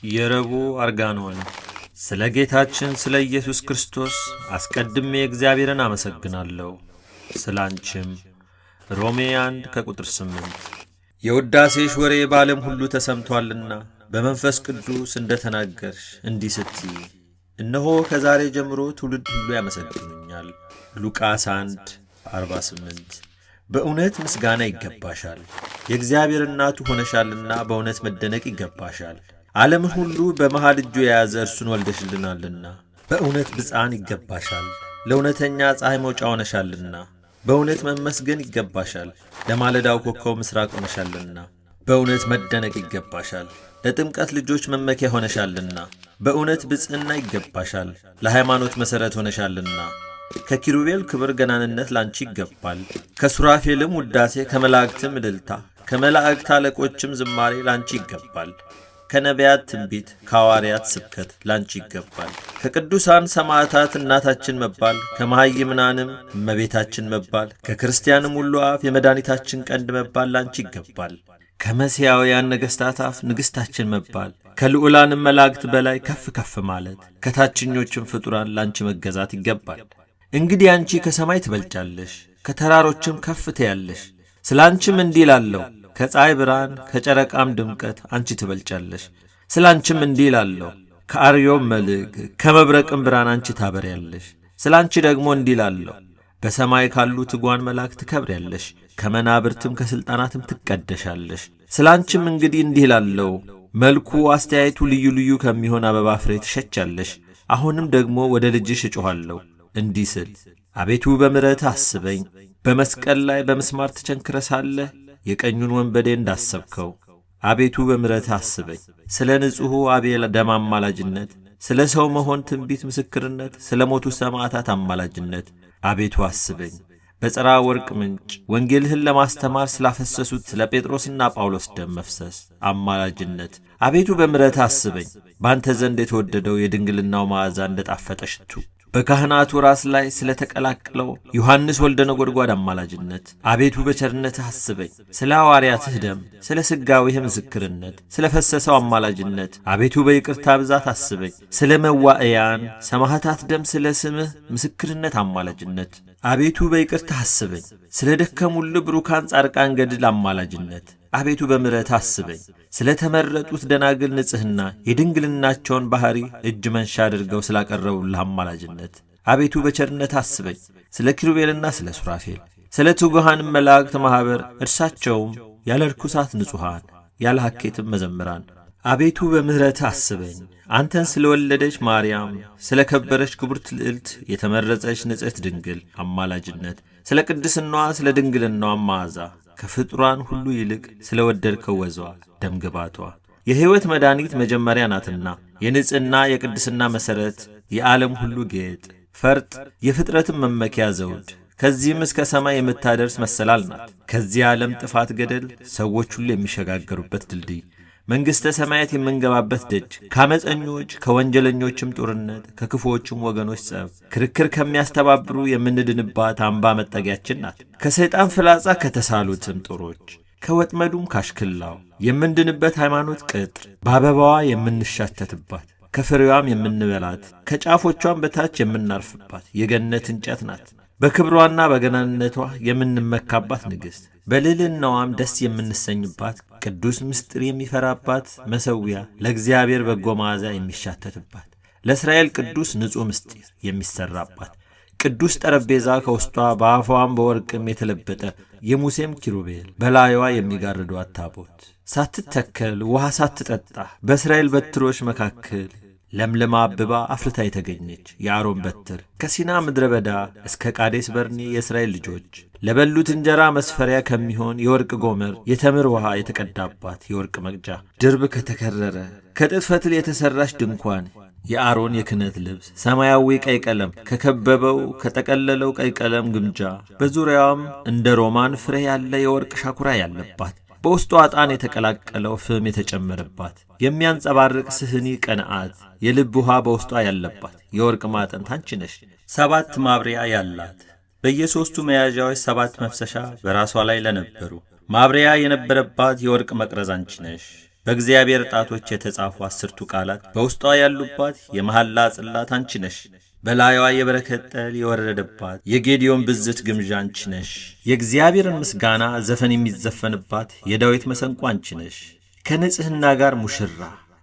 የረቡዕ አርጋኖን። ስለ ጌታችን ስለ ኢየሱስ ክርስቶስ አስቀድሜ እግዚአብሔርን አመሰግናለሁ፣ ስለ አንቺም። ሮሜ 1 ከቁጥር 8። የውዳሴሽ ወሬ በዓለም ሁሉ ተሰምቶአልና በመንፈስ ቅዱስ እንደ ተናገርሽ እንዲህ ስትይ፣ እነሆ ከዛሬ ጀምሮ ትውልድ ሁሉ ያመሰግኑኛል። ሉቃስ 1 48። በእውነት ምስጋና ይገባሻል። የእግዚአብሔር እናቱ ሆነሻልና በእውነት መደነቅ ይገባሻል። ዓለምን ሁሉ በመሃል እጁ የያዘ እርሱን ወልደሽልናልና በእውነት ብፅዓን ይገባሻል። ለእውነተኛ ፀሐይ መውጫ ሆነሻልና በእውነት መመስገን ይገባሻል። ለማለዳው ኮከብ ምስራቅ ሆነሻልና በእውነት መደነቅ ይገባሻል። ለጥምቀት ልጆች መመኪያ ሆነሻልና በእውነት ብፅዕና ይገባሻል። ለሃይማኖት መሠረት ሆነሻልና ከኪሩቤል ክብር ገናንነት ላንቺ ይገባል። ከሱራፌልም ውዳሴ፣ ከመላእክትም እልልታ፣ ከመላእክት አለቆችም ዝማሬ ላንቺ ይገባል። ከነቢያት ትንቢት፣ ከሐዋርያት ስብከት ላንቺ ይገባል። ከቅዱሳን ሰማዕታት እናታችን መባል፣ ከመሃይምናንም እመቤታችን መባል፣ ከክርስቲያንም ሁሉ አፍ የመድኃኒታችን ቀንድ መባል ላንቺ ይገባል። ከመሲያውያን ነገሥታት አፍ ንግሥታችን መባል፣ ከልዑላንም መላእክት በላይ ከፍ ከፍ ማለት፣ ከታችኞችም ፍጡራን ላንቺ መገዛት ይገባል። እንግዲህ አንቺ ከሰማይ ትበልጫለሽ፣ ከተራሮችም ከፍ ትያለሽ። ስለ አንቺም እንዲህ እላለሁ፣ ከፀሐይ ብርሃን ከጨረቃም ድምቀት አንቺ ትበልጫለሽ። ስለ አንቺም እንዲህ እላለሁ፣ ከአርዮም መልክ ከመብረቅም ብርሃን አንቺ ታበሪያለሽ። ስለ አንቺ ደግሞ እንዲህ እላለሁ፣ በሰማይ ካሉ ትጓን መላእክት ትከብሪያለሽ፣ ከመናብርትም ከሥልጣናትም ትቀደሻለሽ። ስለ አንቺም እንግዲህ እንዲህ እላለሁ፣ መልኩ አስተያየቱ ልዩ ልዩ ከሚሆን አበባ ፍሬ ትሸቻለሽ። አሁንም ደግሞ ወደ ልጅሽ እጮኋለሁ እንዲህ ስል፣ አቤቱ በምሕረትህ አስበኝ። በመስቀል ላይ በምስማር ተቸንክረ ሳለህ የቀኙን ወንበዴ እንዳሰብከው አቤቱ በምሕረትህ አስበኝ። ስለ ንጹሑ አቤል ደም አማላጅነት፣ ስለ ሰው መሆን ትንቢት ምስክርነት፣ ስለ ሞቱ ሰማዕታት አማላጅነት አቤቱ አስበኝ። በጽርሐ ወርቅ ምንጭ ወንጌልህን ለማስተማር ስላፈሰሱት ስለ ጴጥሮስና ጳውሎስ ደም መፍሰስ አማላጅነት አቤቱ በምሕረትህ አስበኝ። በአንተ ዘንድ የተወደደው የድንግልናው መዓዛ እንደ ጣፈጠ ሽቱ በካህናቱ ራስ ላይ ስለ ተቀላቀለው ዮሐንስ ወልደ ነጎድጓድ አማላጅነት አቤቱ በቸርነትህ አስበኝ። ስለ ሐዋርያትህ ደም፣ ስለ ሥጋዊህ ምስክርነት፣ ስለ ፈሰሰው አማላጅነት አቤቱ በይቅርታ ብዛት አስበኝ። ስለ መዋእያን ሰማዕታት ደም፣ ስለ ስምህ ምስክርነት አማላጅነት አቤቱ በይቅርታ አስበኝ። ስለ ደከሙልህ ብሩካን ጻድቃን ገድል አማላጅነት አቤቱ በምሕረት አስበኝ። ስለ ተመረጡት ደናግል ንጽሕና የድንግልናቸውን ባሕሪ እጅ መንሻ አድርገው ስላቀረቡልህ አማላጅነት አቤቱ በቸርነት አስበኝ። ስለ ኪሩቤልና ስለ ሱራፌል ስለ ትጉሃንም መላእክት ማኅበር፣ እርሳቸውም ያለ ርኩሳት ንጹሐን ያለ ሐኬትም መዘምራን አቤቱ በምሕረት አስበኝ። አንተን ስለ ወለደች ማርያም፣ ስለ ከበረች ክቡርት ልዕልት የተመረጸች ንጽሕት ድንግል አማላጅነት፣ ስለ ቅድስናዋ ስለ ድንግልናዋ መዓዛ፣ ከፍጡራን ሁሉ ይልቅ ስለ ወደድከው ወዟ ደምግባቷ የሕይወት መድኃኒት መጀመሪያ ናትና፣ የንጽሕና የቅድስና መሠረት፣ የዓለም ሁሉ ጌጥ ፈርጥ፣ የፍጥረትን መመኪያ ዘውድ፣ ከዚህም እስከ ሰማይ የምታደርስ መሰላል ናት። ከዚህ ዓለም ጥፋት ገደል ሰዎች ሁሉ የሚሸጋገሩበት ድልድይ፣ መንግሥተ ሰማያት የምንገባበት ደጅ፣ ከአመፀኞች ከወንጀለኞችም ጦርነት፣ ከክፉዎችም ወገኖች ጸብ ክርክር ከሚያስተባብሩ የምንድንባት አምባ መጠጊያችን ናት። ከሰይጣን ፍላጻ ከተሳሉትም ጦሮች ከወጥመዱም ካሽክላው የምንድንበት ሃይማኖት ቅጥር፣ በአበባዋ የምንሻተትባት፣ ከፍሬዋም የምንበላት፣ ከጫፎቿም በታች የምናርፍባት የገነት እንጨት ናት። በክብሯና በገናንነቷ የምንመካባት ንግሥት፣ በልዕልናዋም ደስ የምንሰኝባት፣ ቅዱስ ምስጢር የሚፈራባት መሠዊያ፣ ለእግዚአብሔር በጎ መዓዛ የሚሻተትባት፣ ለእስራኤል ቅዱስ ንጹሕ ምስጢር የሚሠራባት ቅዱስ ጠረጴዛ፣ ከውስጧ በአፏም በወርቅም የተለበጠ የሙሴም ኪሩቤል በላይዋ የሚጋርዷት ታቦት፣ ሳትተከል ውሃ ሳትጠጣ በእስራኤል በትሮች መካከል ለምልማ አብባ አፍርታ የተገኘች የአሮን በትር፣ ከሲና ምድረ በዳ እስከ ቃዴስ በርኔ የእስራኤል ልጆች ለበሉት እንጀራ መስፈሪያ ከሚሆን የወርቅ ጎመር የተምር ውሃ የተቀዳባት የወርቅ መቅጃ፣ ድርብ ከተከረረ ከጥጥ ፈትል የተሠራች ድንኳን፣ የአሮን የክህነት ልብስ፣ ሰማያዊ ቀይ ቀለም ከከበበው ከጠቀለለው ቀይ ቀለም ግምጃ፣ በዙሪያዋም እንደ ሮማን ፍሬ ያለ የወርቅ ሻኩራ ያለባት፣ በውስጧ ዕጣን የተቀላቀለው ፍም የተጨመረባት የሚያንጸባርቅ ስህኒ ቀንዓት የልብ ውሃ በውስጧ ያለባት የወርቅ ማጠንት አንቺ ነሽ። 7 ማብሪያ ያላት፣ በየሦስቱ መያዣዎች 7 መፍሰሻ በራሷ ላይ ለነበሩ ማብሪያ የነበረባት የወርቅ መቅረዝ አንቺ ነሽ። በእግዚአብሔር ጣቶች የተጻፉ 10ቱ ቃላት በውስጧ ያሉባት የመሐላ ጽላት አንቺ ነሽ። በላይዋ የበረከት ጠል የወረደባት የጌዲዮን ብዝት ግምዣ አንቺ ነሽ። የእግዚአብሔርን ምስጋና ዘፈን የሚዘፈንባት የዳዊት መሰንቆ አንቺ ነሽ። ከንጽሕና ጋር ሙሽራ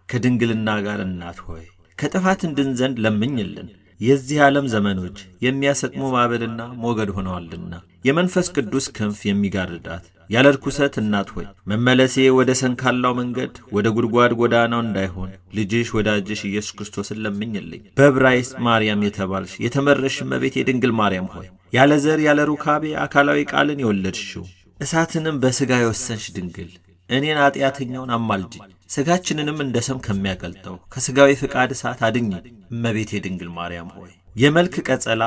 ከድንግልና ጋር እናት ሆይ ከጥፋት እንድን ዘንድ ለምኝልን። የዚህ ዓለም ዘመኖች የሚያሰጥሙ ማዕበልና ሞገድ ሆነዋልና የመንፈስ ቅዱስ ክንፍ የሚጋርዳት ያለ ርኩሰት እናት ሆይ መመለሴ ወደ ሰንካላው መንገድ ወደ ጉድጓድ ጎዳናው እንዳይሆን ልጅሽ ወዳጅሽ ኢየሱስ ክርስቶስን ለምኝልኝ። በዕብራይስጥ ማርያም የተባልሽ የተመረሽ እመቤት የድንግል ማርያም ሆይ ያለ ዘር ያለ ሩካቤ አካላዊ ቃልን የወለድሽው እሳትንም በሥጋ የወሰንሽ ድንግል እኔን ኃጢአተኛውን አማልጅኝ፣ ሥጋችንንም እንደ ሰም ከሚያቀልጠው ከሥጋዊ ፍቃድ እሳት አድኝኝ። እመቤቴ ድንግል ማርያም ሆይ የመልክ ቀጸላ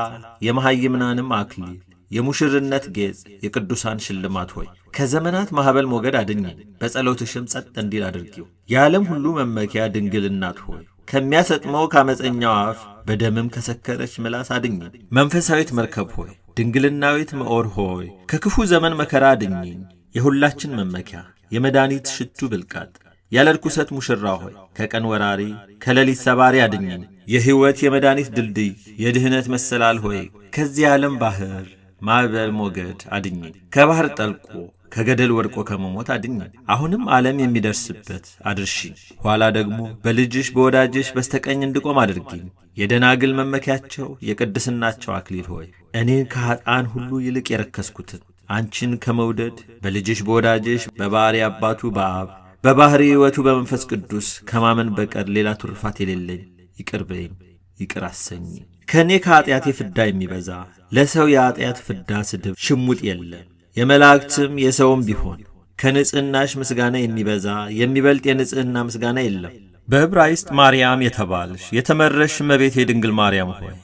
የመሐይምናንም አክሊል የሙሽርነት ጌጽ የቅዱሳን ሽልማት ሆይ ከዘመናት ማዕበል ሞገድ አድኝኝ፣ በጸሎትሽም ጸጥ እንዲል አድርጊው። የዓለም ሁሉ መመኪያ ድንግል እናት ሆይ ከሚያሰጥመው ከአመፀኛው አፍ በደምም ከሰከረች ምላስ አድኝኝ። መንፈሳዊት መርከብ ሆይ ድንግልናዊት መኦር ሆይ ከክፉ ዘመን መከራ አድኝኝ። የሁላችን መመኪያ የመድኃኒት ሽቱ ብልቃጥ ያለ ርኩሰት ሙሽራ ሆይ ከቀን ወራሪ ከሌሊት ሰባሪ አድኝኝ። የሕይወት የመድኃኒት ድልድይ የድህነት መሰላል ሆይ ከዚህ ዓለም ባህር ማዕበል ሞገድ አድኝኝ። ከባህር ጠልቆ ከገደል ወድቆ ከመሞት አድኝኝ። አሁንም ዓለም የሚደርስበት አድርሺኝ። ኋላ ደግሞ በልጅሽ በወዳጅሽ በስተቀኝ እንድቆም አድርጊኝ። የደናግል መመኪያቸው የቅድስናቸው አክሊል ሆይ እኔን ከኃጥአን ሁሉ ይልቅ የረከስኩትን አንቺን ከመውደድ በልጅሽ በወዳጅሽ በባሕሪ አባቱ በአብ በባሕሪ ሕይወቱ በመንፈስ ቅዱስ ከማመን በቀር ሌላ ትሩፋት የሌለኝ ይቅር በይኝ፣ ይቅር አሰኝ። ከእኔ ከኃጢአቴ ፍዳ የሚበዛ ለሰው የኃጢአት ፍዳ ስድብ ሽሙጥ የለም። የመላእክትም የሰውም ቢሆን ከንጽሕናሽ ምስጋና የሚበዛ የሚበልጥ የንጽሕና ምስጋና የለም። በዕብራይስጥ ማርያም የተባልሽ የተመረሽ እመቤቴ ድንግል ማርያም ሆይ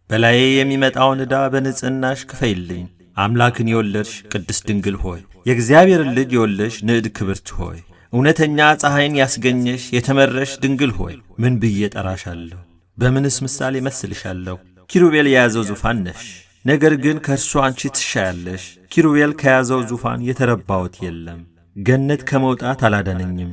በላዬ የሚመጣውን ዕዳ በንጽሕናሽ ክፈይልኝ። አምላክን የወለድሽ ቅድስት ድንግል ሆይ የእግዚአብሔርን ልጅ የወለድሽ ንዕድ ክብርት ሆይ እውነተኛ ፀሐይን ያስገኘሽ የተመረሽ ድንግል ሆይ ምን ብዬ ጠራሻለሁ? በምንስ ምሳሌ መስልሻለሁ? ኪሩቤል የያዘው ዙፋን ነሽ። ነገር ግን ከእርሱ አንቺ ትሻያለሽ። ኪሩቤል ከያዘው ዙፋን የተረባውት የለም። ገነት ከመውጣት አላዳነኝም፣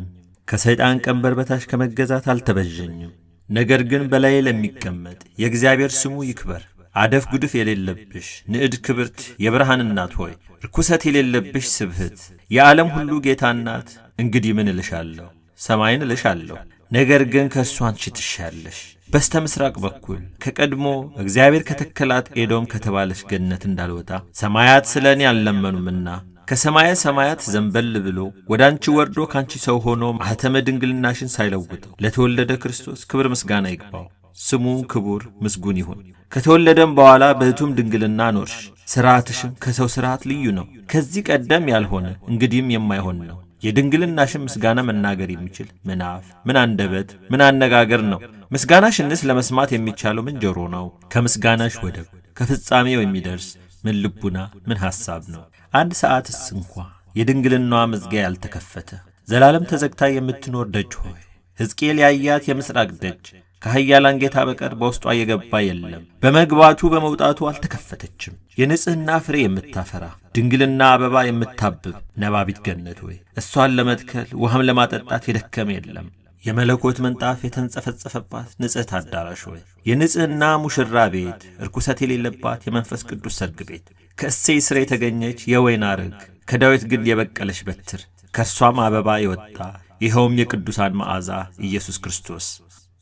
ከሰይጣን ቀንበር በታች ከመገዛት አልተበዠኝም። ነገር ግን በላዬ ለሚቀመጥ የእግዚአብሔር ስሙ ይክበር። አደፍ ጉድፍ የሌለብሽ ንዕድ ክብርት የብርሃን እናት ሆይ ርኩሰት የሌለብሽ ስብህት የዓለም ሁሉ ጌታ እናት፣ እንግዲህ ምን እልሻለሁ? ሰማይን እልሻለሁ። ነገር ግን ከእርሱ አንቺ ትሻያለሽ። በስተ ምሥራቅ በኩል ከቀድሞ እግዚአብሔር ከተከላት ኤዶም ከተባለች ገነት እንዳልወጣ ሰማያት ስለ እኔ አልለመኑምና ከሰማየ ሰማያት ዘንበል ብሎ ወደ አንቺ ወርዶ ከአንቺ ሰው ሆኖ ማኅተመ ድንግልናሽን ሳይለውጠው ለተወለደ ክርስቶስ ክብር ምስጋና ይግባው። ስሙ ክቡር ምስጉን ይሁን። ከተወለደም በኋላ በሕቱም ድንግልና ኖርሽ። ሥርዓትሽም ከሰው ሥርዓት ልዩ ነው። ከዚህ ቀደም ያልሆነ እንግዲህም የማይሆን ነው። የድንግልናሽን ምስጋና መናገር የሚችል ምን አፍ፣ ምን አንደበት፣ ምን አነጋገር ነው? ምስጋናሽንስ ለመስማት የሚቻለው ምን ጆሮ ነው? ከምስጋናሽ ወደብ ከፍጻሜው የሚደርስ ምን ልቡና፣ ምን ሐሳብ ነው? አንድ ሰዓትስ እንኳ የድንግልናዋ መዝጊያ ያልተከፈተ ዘላለም ተዘግታ የምትኖር ደጅ ሆይ ሕዝቅኤል ያያት የምሥራቅ ደጅ ከኃያላን ጌታ በቀር በውስጧ የገባ የለም። በመግባቱ በመውጣቱ አልተከፈተችም። የንጽሕና ፍሬ የምታፈራ ድንግልና አበባ የምታብብ ነባቢት ገነት ሆይ እሷን ለመትከል ውሃም ለማጠጣት የደከመ የለም። የመለኮት ምንጣፍ የተንጸፈጸፈባት ንጽሕት አዳራሽ ሆይ የንጽሕና ሙሽራ ቤት፣ ርኩሰት የሌለባት የመንፈስ ቅዱስ ሰርግ ቤት፣ ከእሴይ ስር የተገኘች የወይን አረግ፣ ከዳዊት ግንድ የበቀለች በትር፣ ከእርሷም አበባ የወጣ ይኸውም የቅዱሳን መዓዛ ኢየሱስ ክርስቶስ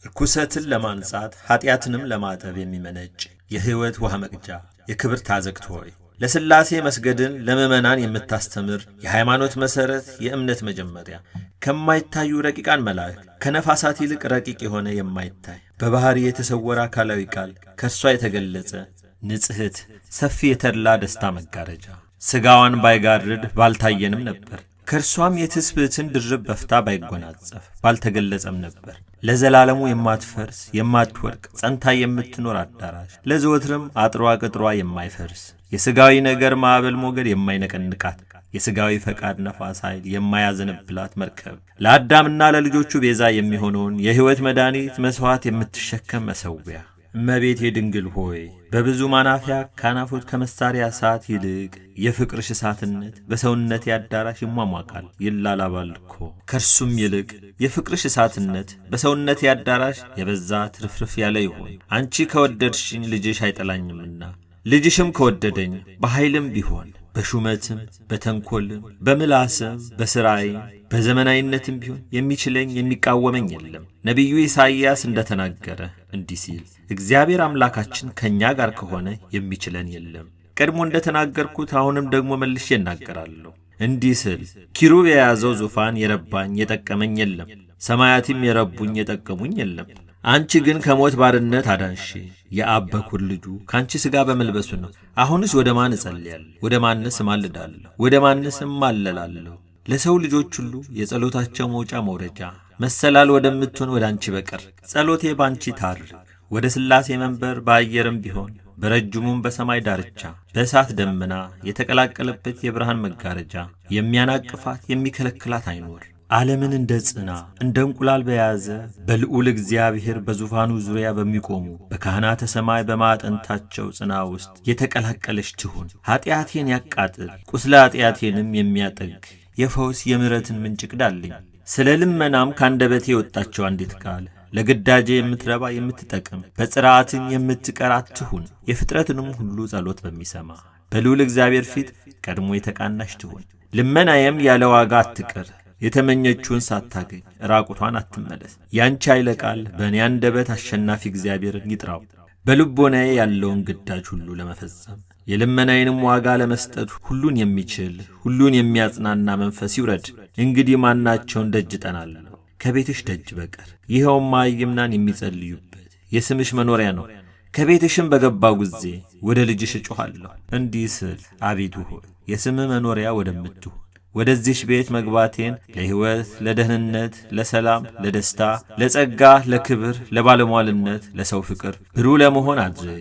ርኩሰትን ለማንጻት ኀጢአትንም ለማጠብ የሚመነጭ የሕይወት ውሃ መቅጃ የክብር ታዘግት ሆይ ለሥላሴ መስገድን ለምዕመናን የምታስተምር የሃይማኖት መሠረት የእምነት መጀመሪያ ከማይታዩ ረቂቃን መላእክት ከነፋሳት ይልቅ ረቂቅ የሆነ የማይታይ በባሕሪ የተሰወረ አካላዊ ቃል ከእርሷ የተገለጸ ንጽሕት ሰፊ የተድላ ደስታ መጋረጃ ሥጋዋን ባይጋርድ ባልታየንም ነበር። ከእርሷም የትስብእትን ድርብ በፍታ ባይጎናጸፍ ባልተገለጸም ነበር። ለዘላለሙ የማትፈርስ የማትወድቅ ጸንታ የምትኖር አዳራሽ ለዘወትርም አጥሯ ቅጥሯ የማይፈርስ የሥጋዊ ነገር ማዕበል ሞገድ የማይነቀንቃት የሥጋዊ ፈቃድ ነፋስ ኃይል የማያዘንብላት መርከብ ለአዳምና ለልጆቹ ቤዛ የሚሆነውን የሕይወት መድኃኒት መሥዋዕት የምትሸከም መሠዊያ እመቤቴ ድንግል ሆይ፣ በብዙ ማናፊያ ካናፎች ከመሳሪያ እሳት ይልቅ የፍቅርሽ እሳትነት በሰውነቴ አዳራሽ ይሟሟቃል ይላላባል እኮ። ከእርሱም ይልቅ የፍቅርሽ እሳትነት በሰውነቴ አዳራሽ የበዛ ትርፍርፍ ያለ ይሁን። አንቺ ከወደድሽኝ ልጅሽ አይጠላኝምና፣ ልጅሽም ከወደደኝ በኃይልም ቢሆን በሹመትም በተንኰልም በምላስም በሥራይም በዘመናዊነትም ቢሆን የሚችለኝ የሚቃወመኝ የለም። ነቢዩ ኢሳይያስ እንደተናገረ እንዲህ ሲል፣ እግዚአብሔር አምላካችን ከእኛ ጋር ከሆነ የሚችለን የለም። ቀድሞ እንደተናገርኩት አሁንም ደግሞ መልሼ እናገራለሁ። እንዲህ ስል ኪሩብ የያዘው ዙፋን የረባኝ የጠቀመኝ የለም፣ ሰማያትም የረቡኝ የጠቀሙኝ የለም። አንቺ ግን ከሞት ባርነት አዳንሽ። የአብ በኩር ልጁ ከአንቺ ሥጋ በመልበሱ ነው። አሁንስ ወደ ማን እጸልያለሁ? ወደ ማንስ እማልዳለሁ? ወደ ማንስ እማለላለሁ? ለሰው ልጆች ሁሉ የጸሎታቸው መውጫ መውረጃ መሰላል ወደምትሆን ወደ አንቺ በቀር ጸሎቴ ባንቺ ታርግ ወደ ሥላሴ መንበር በአየርም ቢሆን በረጅሙም በሰማይ ዳርቻ በእሳት ደመና የተቀላቀለበት የብርሃን መጋረጃ የሚያናቅፋት የሚከለክላት አይኖር። ዓለምን እንደ ጽና እንደ እንቁላል በያዘ በልዑል እግዚአብሔር በዙፋኑ ዙሪያ በሚቆሙ በካህናተ ሰማይ በማዕጠንታቸው ጽና ውስጥ የተቀላቀለች ትሁን። ኀጢአቴን ያቃጥል ቁስለ ኀጢአቴንም የሚያጠግ የፈውስ የምሕረትን ምንጭ ቅዳልኝ። ስለ ልመናም ካንደበቴ የወጣቸው አንዲት ቃል ለግዳጄ የምትረባ የምትጠቅም በጽርዓትን የምትቀር አትሁን። የፍጥረትንም ሁሉ ጸሎት በሚሰማ በልዑል እግዚአብሔር ፊት ቀድሞ የተቃናሽ ትሁን። ልመናዬም ያለ ዋጋ አትቅር። የተመኘችውን ሳታገኝ ራቁቷን አትመለስ። ያንቺ ኃይለ ቃል በእኔ አንደበት አሸናፊ እግዚአብሔርን ይጥራው። በልቦናዬ ያለውን ግዳጅ ሁሉ ለመፈጸም የልመናዬንም ዋጋ ለመስጠት ሁሉን የሚችል ሁሉን የሚያጽናና መንፈስ ይውረድ። እንግዲህ ማናቸውን ደጅ እጠናለሁ ከቤትሽ ደጅ በቀር፣ ይኸውም መሃይምናን የሚጸልዩበት የስምሽ መኖሪያ ነው። ከቤትሽም በገባው ጊዜ ወደ ልጅሽ እጮኻለሁ እንዲህ ስል፣ አቤቱ ሆይ የስምህ መኖሪያ ወደምትሆን ወደዚሽ ቤት መግባቴን ለሕይወት፣ ለደህንነት፣ ለሰላም፣ ለደስታ፣ ለጸጋ፣ ለክብር፣ ለባለሟልነት፣ ለሰው ፍቅር ብሩህ ለመሆን አድርግ።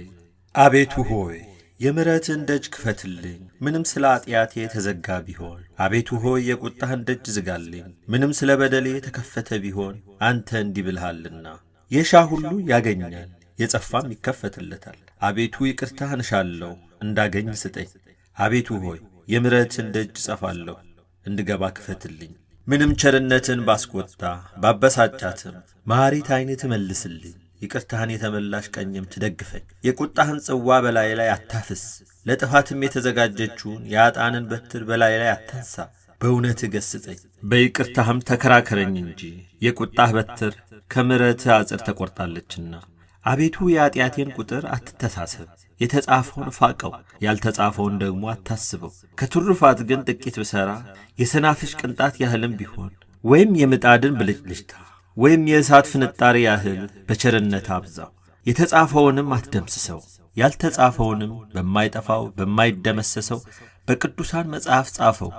አቤቱ ሆይ የምሕረትህን ደጅ ክፈትልኝ፣ ምንም ስለ ኃጢአቴ የተዘጋ ቢሆን። አቤቱ ሆይ የቁጣህን ደጅ ዝጋልኝ፣ ምንም ስለ በደሌ የተከፈተ ቢሆን፣ አንተ እንዲህ ብልሃልና። የሻ ሁሉ ያገኛል፣ የጸፋም ይከፈትለታል። አቤቱ ይቅርታህን እሻለሁ፣ እንዳገኝ ስጠኝ። አቤቱ ሆይ የምሕረትህን ደጅ እጸፋለሁ፣ እንድገባ ክፈትልኝ። ምንም ቸርነትን ባስቆጣ ባበሳጫትም መሐሪት ዓይንህ ትመልስልኝ፣ ይቅርታህን የተመላሽ ቀኝም ትደግፈኝ። የቁጣህን ጽዋ በላይ ላይ አታፍስ፣ ለጥፋትም የተዘጋጀችውን የአጣንን በትር በላይ ላይ አታንሳ። በእውነትህ ገስጸኝ፣ በይቅርታህም ተከራከረኝ እንጂ የቁጣህ በትር ከምሕረትህ አጽር ተቈርጣለችና። አቤቱ የኃጢአቴን ቁጥር አትተሳሰብ፣ የተጻፈውን ፋቀው፣ ያልተጻፈውን ደግሞ አታስበው። ከትሩፋት ግን ጥቂት ብሠራ የሰናፍጭ ቅንጣት ያህልም ቢሆን ወይም የምጣድን ብልጭልጭታ ወይም የእሳት ፍንጣሪ ያህል በቸርነት አብዛው። የተጻፈውንም አትደምስሰው፣ ያልተጻፈውንም በማይጠፋው በማይደመሰሰው በቅዱሳን መጽሐፍ ጻፈው።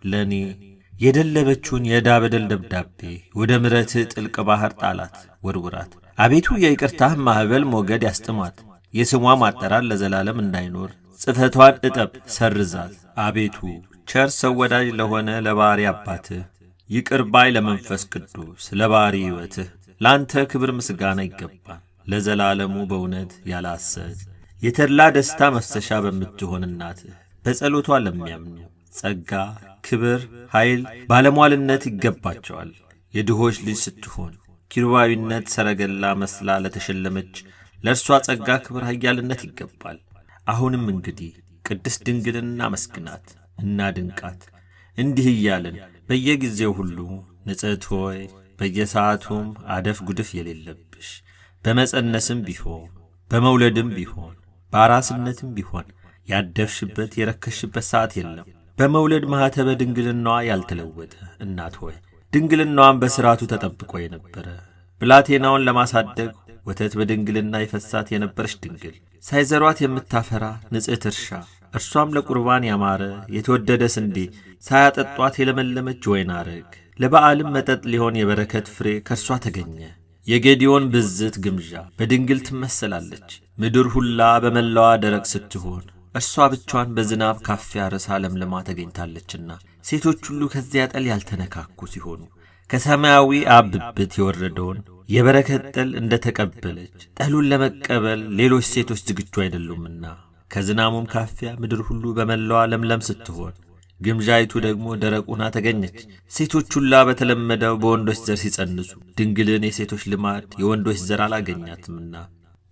ለእኔ የደለበችውን የዕዳ በደል ደብዳቤ ወደ ምሕረትህ ጥልቅ ባሕር ጣላት፣ ወርውራት። አቤቱ የይቅርታህ ማዕበል ሞገድ ያስጥማት፣ የስሟ ማጠራር ለዘላለም እንዳይኖር ጽሕፈቷን እጠብ፣ ሰርዛት። አቤቱ ቸር ሰው ወዳጅ ለሆነ ለባሕሪ አባትህ፣ ይቅር ባይ ለመንፈስ ቅዱስ ለባሕሪ ሕይወትህ ለአንተ ክብር ምስጋና ይገባል ለዘላለሙ በእውነት ያለ ሐሰት። የተድላ ደስታ መፍሰሻ በምትሆን እናትህ በጸሎቷ ለሚያምኑ ጸጋ፣ ክብር፣ ኃይል፣ ባለሟልነት ይገባቸዋል። የድሆች ልጅ ስትሆን ኪሩባዊነት ሰረገላ መስላ ለተሸለመች ለእርሷ ጸጋ፣ ክብር፣ ኃያልነት ይገባል። አሁንም እንግዲህ ቅድስት ድንግልን እናመስግናት፣ እናድንቃት እንዲህ እያልን በየጊዜው ሁሉ ንጽሕት ሆይ በየሰዓቱም አደፍ ጉድፍ የሌለብሽ፣ በመጸነስም ቢሆን በመውለድም ቢሆን በአራስነትም ቢሆን ያደፍሽበት የረከሽበት ሰዓት የለም። በመውለድ ማኅተበ ድንግልናዋ ያልተለወጠ እናት ሆይ፣ ድንግልናዋን በሥርዓቱ ተጠብቆ የነበረ፣ ብላቴናውን ለማሳደግ ወተት በድንግልና የፈሳት የነበረች ድንግል፣ ሳይዘሯት የምታፈራ ንጽሕት እርሻ፣ እርሷም ለቁርባን ያማረ የተወደደ ስንዴ፣ ሳያጠጧት የለመለመች ወይን አረግ፣ ለበዓልም መጠጥ ሊሆን የበረከት ፍሬ ከእርሷ ተገኘ። የጌዲዮን ብዝት ግምዣ በድንግል ትመሰላለች። ምድር ሁላ በመላዋ ደረቅ ስትሆን እርሷ ብቻዋን በዝናብ ካፊያ ርሳ ለምልማ ተገኝታለችና፣ ሴቶች ሁሉ ከዚያ ጠል ያልተነካኩ ሲሆኑ ከሰማያዊ አብ ብብት የወረደውን የበረከት ጠል እንደ ተቀበለች ጠሉን ለመቀበል ሌሎች ሴቶች ዝግጁ አይደሉምና ከዝናሙም ካፊያ ምድር ሁሉ በመላዋ ለምለም ስትሆን ግምጃይቱ ደግሞ ደረቅ ሆና ተገኘች። ሴቶች ሁላ በተለመደው በወንዶች ዘር ሲጸንሱ ድንግልን የሴቶች ልማድ የወንዶች ዘር አላገኛትምና፣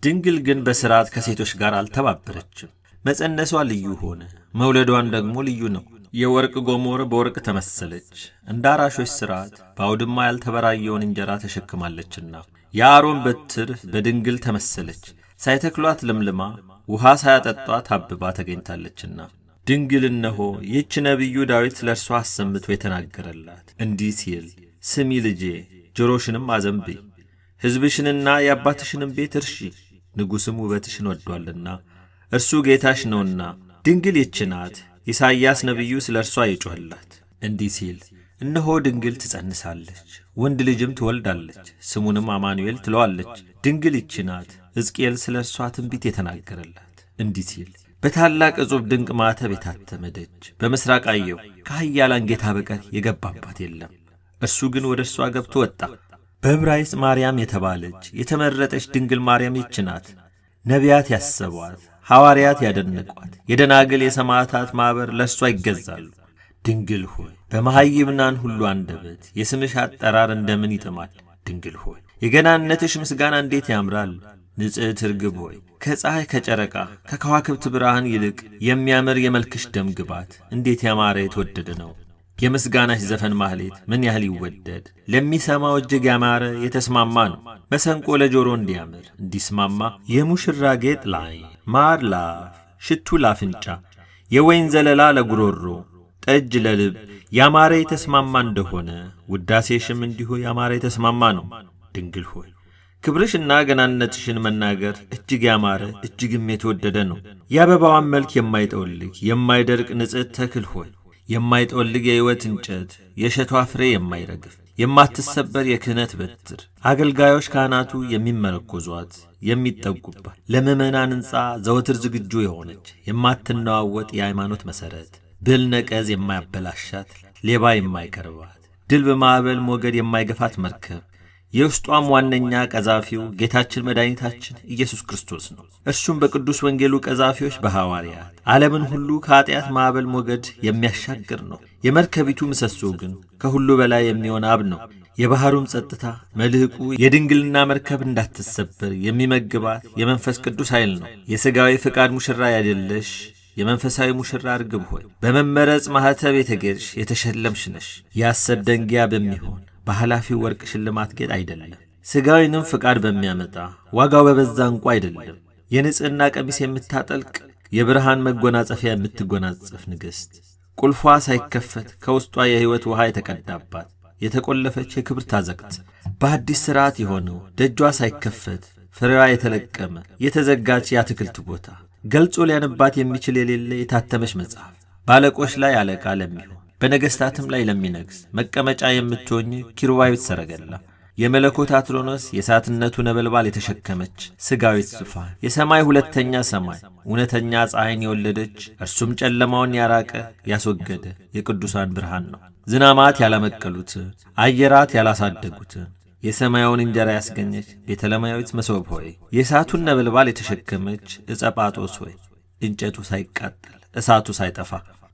ድንግል ግን በሥርዓት ከሴቶች ጋር አልተባበረችም። መጸነሷ ልዩ ሆነ፣ መውለዷን ደግሞ ልዩ ነው። የወርቅ ጎሞር በወርቅ ተመሰለች፣ እንደ አራሾች ሥርዓት በአውድማ ያልተበራየውን እንጀራ ተሸክማለችና። የአሮን በትር በድንግል ተመሰለች፣ ሳይተክሏት ለምልማ ውሃ ሳያጠጧት አብባ ተገኝታለችና። ድንግል እነሆ ይህች ነቢዩ ዳዊት ለእርሷ አሰምቶ የተናገረላት እንዲህ ሲል፣ ስሚ ልጄ፣ ጆሮሽንም አዘንብይ፣ ሕዝብሽንና የአባትሽንም ቤት እርሺ፣ ንጉሥም ውበትሽን ወዷልና እርሱ ጌታሽ ነውና። ድንግል ይህች ናት። ኢሳይያስ ነቢዩ ስለ እርሷ የጮኸላት እንዲህ ሲል፣ እነሆ ድንግል ትጸንሳለች፣ ወንድ ልጅም ትወልዳለች፣ ስሙንም አማኑኤል ትለዋለች። ድንግል ይህች ናት። ሕዝቅኤል ስለ እርሷ ትንቢት የተናገረላት እንዲህ ሲል፣ በታላቅ እጹብ ድንቅ ማኅተብ የታተመ ደጅ በምሥራቅ አየሁ፣ ከኃያላን ጌታ በቀር የገባባት የለም። እርሱ ግን ወደ እርሷ ገብቶ ወጣ። በዕብራይስጥ ማርያም የተባለች የተመረጠች ድንግል ማርያም ይህች ናት። ነቢያት ያሰቧት፣ ሐዋርያት ያደነቋት፣ የደናግል የሰማዕታት ማኅበር ለእርሷ ይገዛሉ። ድንግል ሆይ በመሐይምናን ሁሉ አንደበት የስምሽ አጠራር እንደምን ይጥማል! ድንግል ሆይ የገናነትሽ ምስጋና እንዴት ያምራል! ንጽሕት ርግብ ሆይ ከፀሐይ ከጨረቃ ከከዋክብት ብርሃን ይልቅ የሚያምር የመልክሽ ደም ግባት እንዴት ያማረ የተወደደ ነው። የምስጋናሽ ዘፈን ማህሌት ምን ያህል ይወደድ! ለሚሰማው እጅግ ያማረ የተስማማ ነው። መሰንቆ ለጆሮ እንዲያምር እንዲስማማ የሙሽራ ጌጥ ለዓይን፣ ማር ለአፍ፣ ሽቱ ላፍንጫ፣ የወይን ዘለላ ለጉሮሮ፣ ጠጅ ለልብ ያማረ የተስማማ እንደሆነ ውዳሴሽም እንዲሁ ያማረ የተስማማ ነው። ድንግል ሆይ ክብርሽና ገናነትሽን መናገር እጅግ ያማረ እጅግም የተወደደ ነው። የአበባዋን መልክ የማይጠወልግ የማይደርቅ ንጽሕት ተክል ሆይ የማይጠወልግ የሕይወት እንጨት፣ የእሸቷ ፍሬ የማይረግፍ የማትሰበር የክህነት በትር፣ አገልጋዮች ካህናቱ የሚመረኮዟት የሚጠጉባት፣ ለምእመናን ሕንፃ ዘወትር ዝግጁ የሆነች የማትነዋወጥ የሃይማኖት መሠረት፣ ብል ነቀዝ የማያበላሻት ሌባ የማይቀርባት፣ ድል በማዕበል ሞገድ የማይገፋት መርከብ፣ የውስጧም ዋነኛ ቀዛፊው ጌታችን መድኃኒታችን ኢየሱስ ክርስቶስ ነው። እርሱም በቅዱስ ወንጌሉ ቀዛፊዎች በሐዋርያት ዓለምን ሁሉ ከኀጢአት ማዕበል ሞገድ የሚያሻግር ነው። የመርከቢቱ ምሰሶ ግን ከሁሉ በላይ የሚሆን አብ ነው። የባሕሩም ጸጥታ መልሕቁ የድንግልና መርከብ እንዳትሰበር የሚመግባት የመንፈስ ቅዱስ ኃይል ነው። የሥጋዊ ፍቃድ ሙሽራ ያደለሽ የመንፈሳዊ ሙሽራ ርግብ ሆይ በመመረጽ ማኅተብ የተጌጥሽ የተሸለምሽ ነሽ። የሐሰት ደንጊያ በሚሆን በኃላፊው ወርቅ ሽልማት ጌጥ አይደለም። ሥጋዊንም ፍቃድ በሚያመጣ ዋጋው በበዛ ዕንቁ አይደለም። የንጽሕና ቀሚስ የምታጠልቅ የብርሃን መጎናጸፊያ የምትጎናጸፍ ንግሥት፣ ቁልፏ ሳይከፈት ከውስጧ የሕይወት ውሃ የተቀዳባት የተቆለፈች የክብር ታዘቅት፣ በአዲስ ሥርዓት የሆነው ደጇ ሳይከፈት ፍሬዋ የተለቀመ የተዘጋች የአትክልት ቦታ፣ ገልጾ ሊያነባት የሚችል የሌለ የታተመች መጽሐፍ፣ በአለቆች ላይ አለቃ ለሚሆን በነገሥታትም ላይ ለሚነግስ መቀመጫ የምትሆኝ ኪሩባዊት ሰረገላ፣ የመለኮት አትሮኖስ የእሳትነቱ ነበልባል የተሸከመች ሥጋዊት ዙፋን፣ የሰማይ ሁለተኛ ሰማይ እውነተኛ ፀሐይን የወለደች እርሱም ጨለማውን ያራቀ ያስወገደ የቅዱሳን ብርሃን ነው። ዝናማት ያላመቀሉትን አየራት ያላሳደጉትን የሰማያውን እንጀራ ያስገኘች ቤተለማያዊት መሶብ ሆይ፣ የእሳቱን ነበልባል የተሸከመች ዕፀ ጳጦስ ሆይ፣ እንጨቱ ሳይቃጠል እሳቱ ሳይጠፋ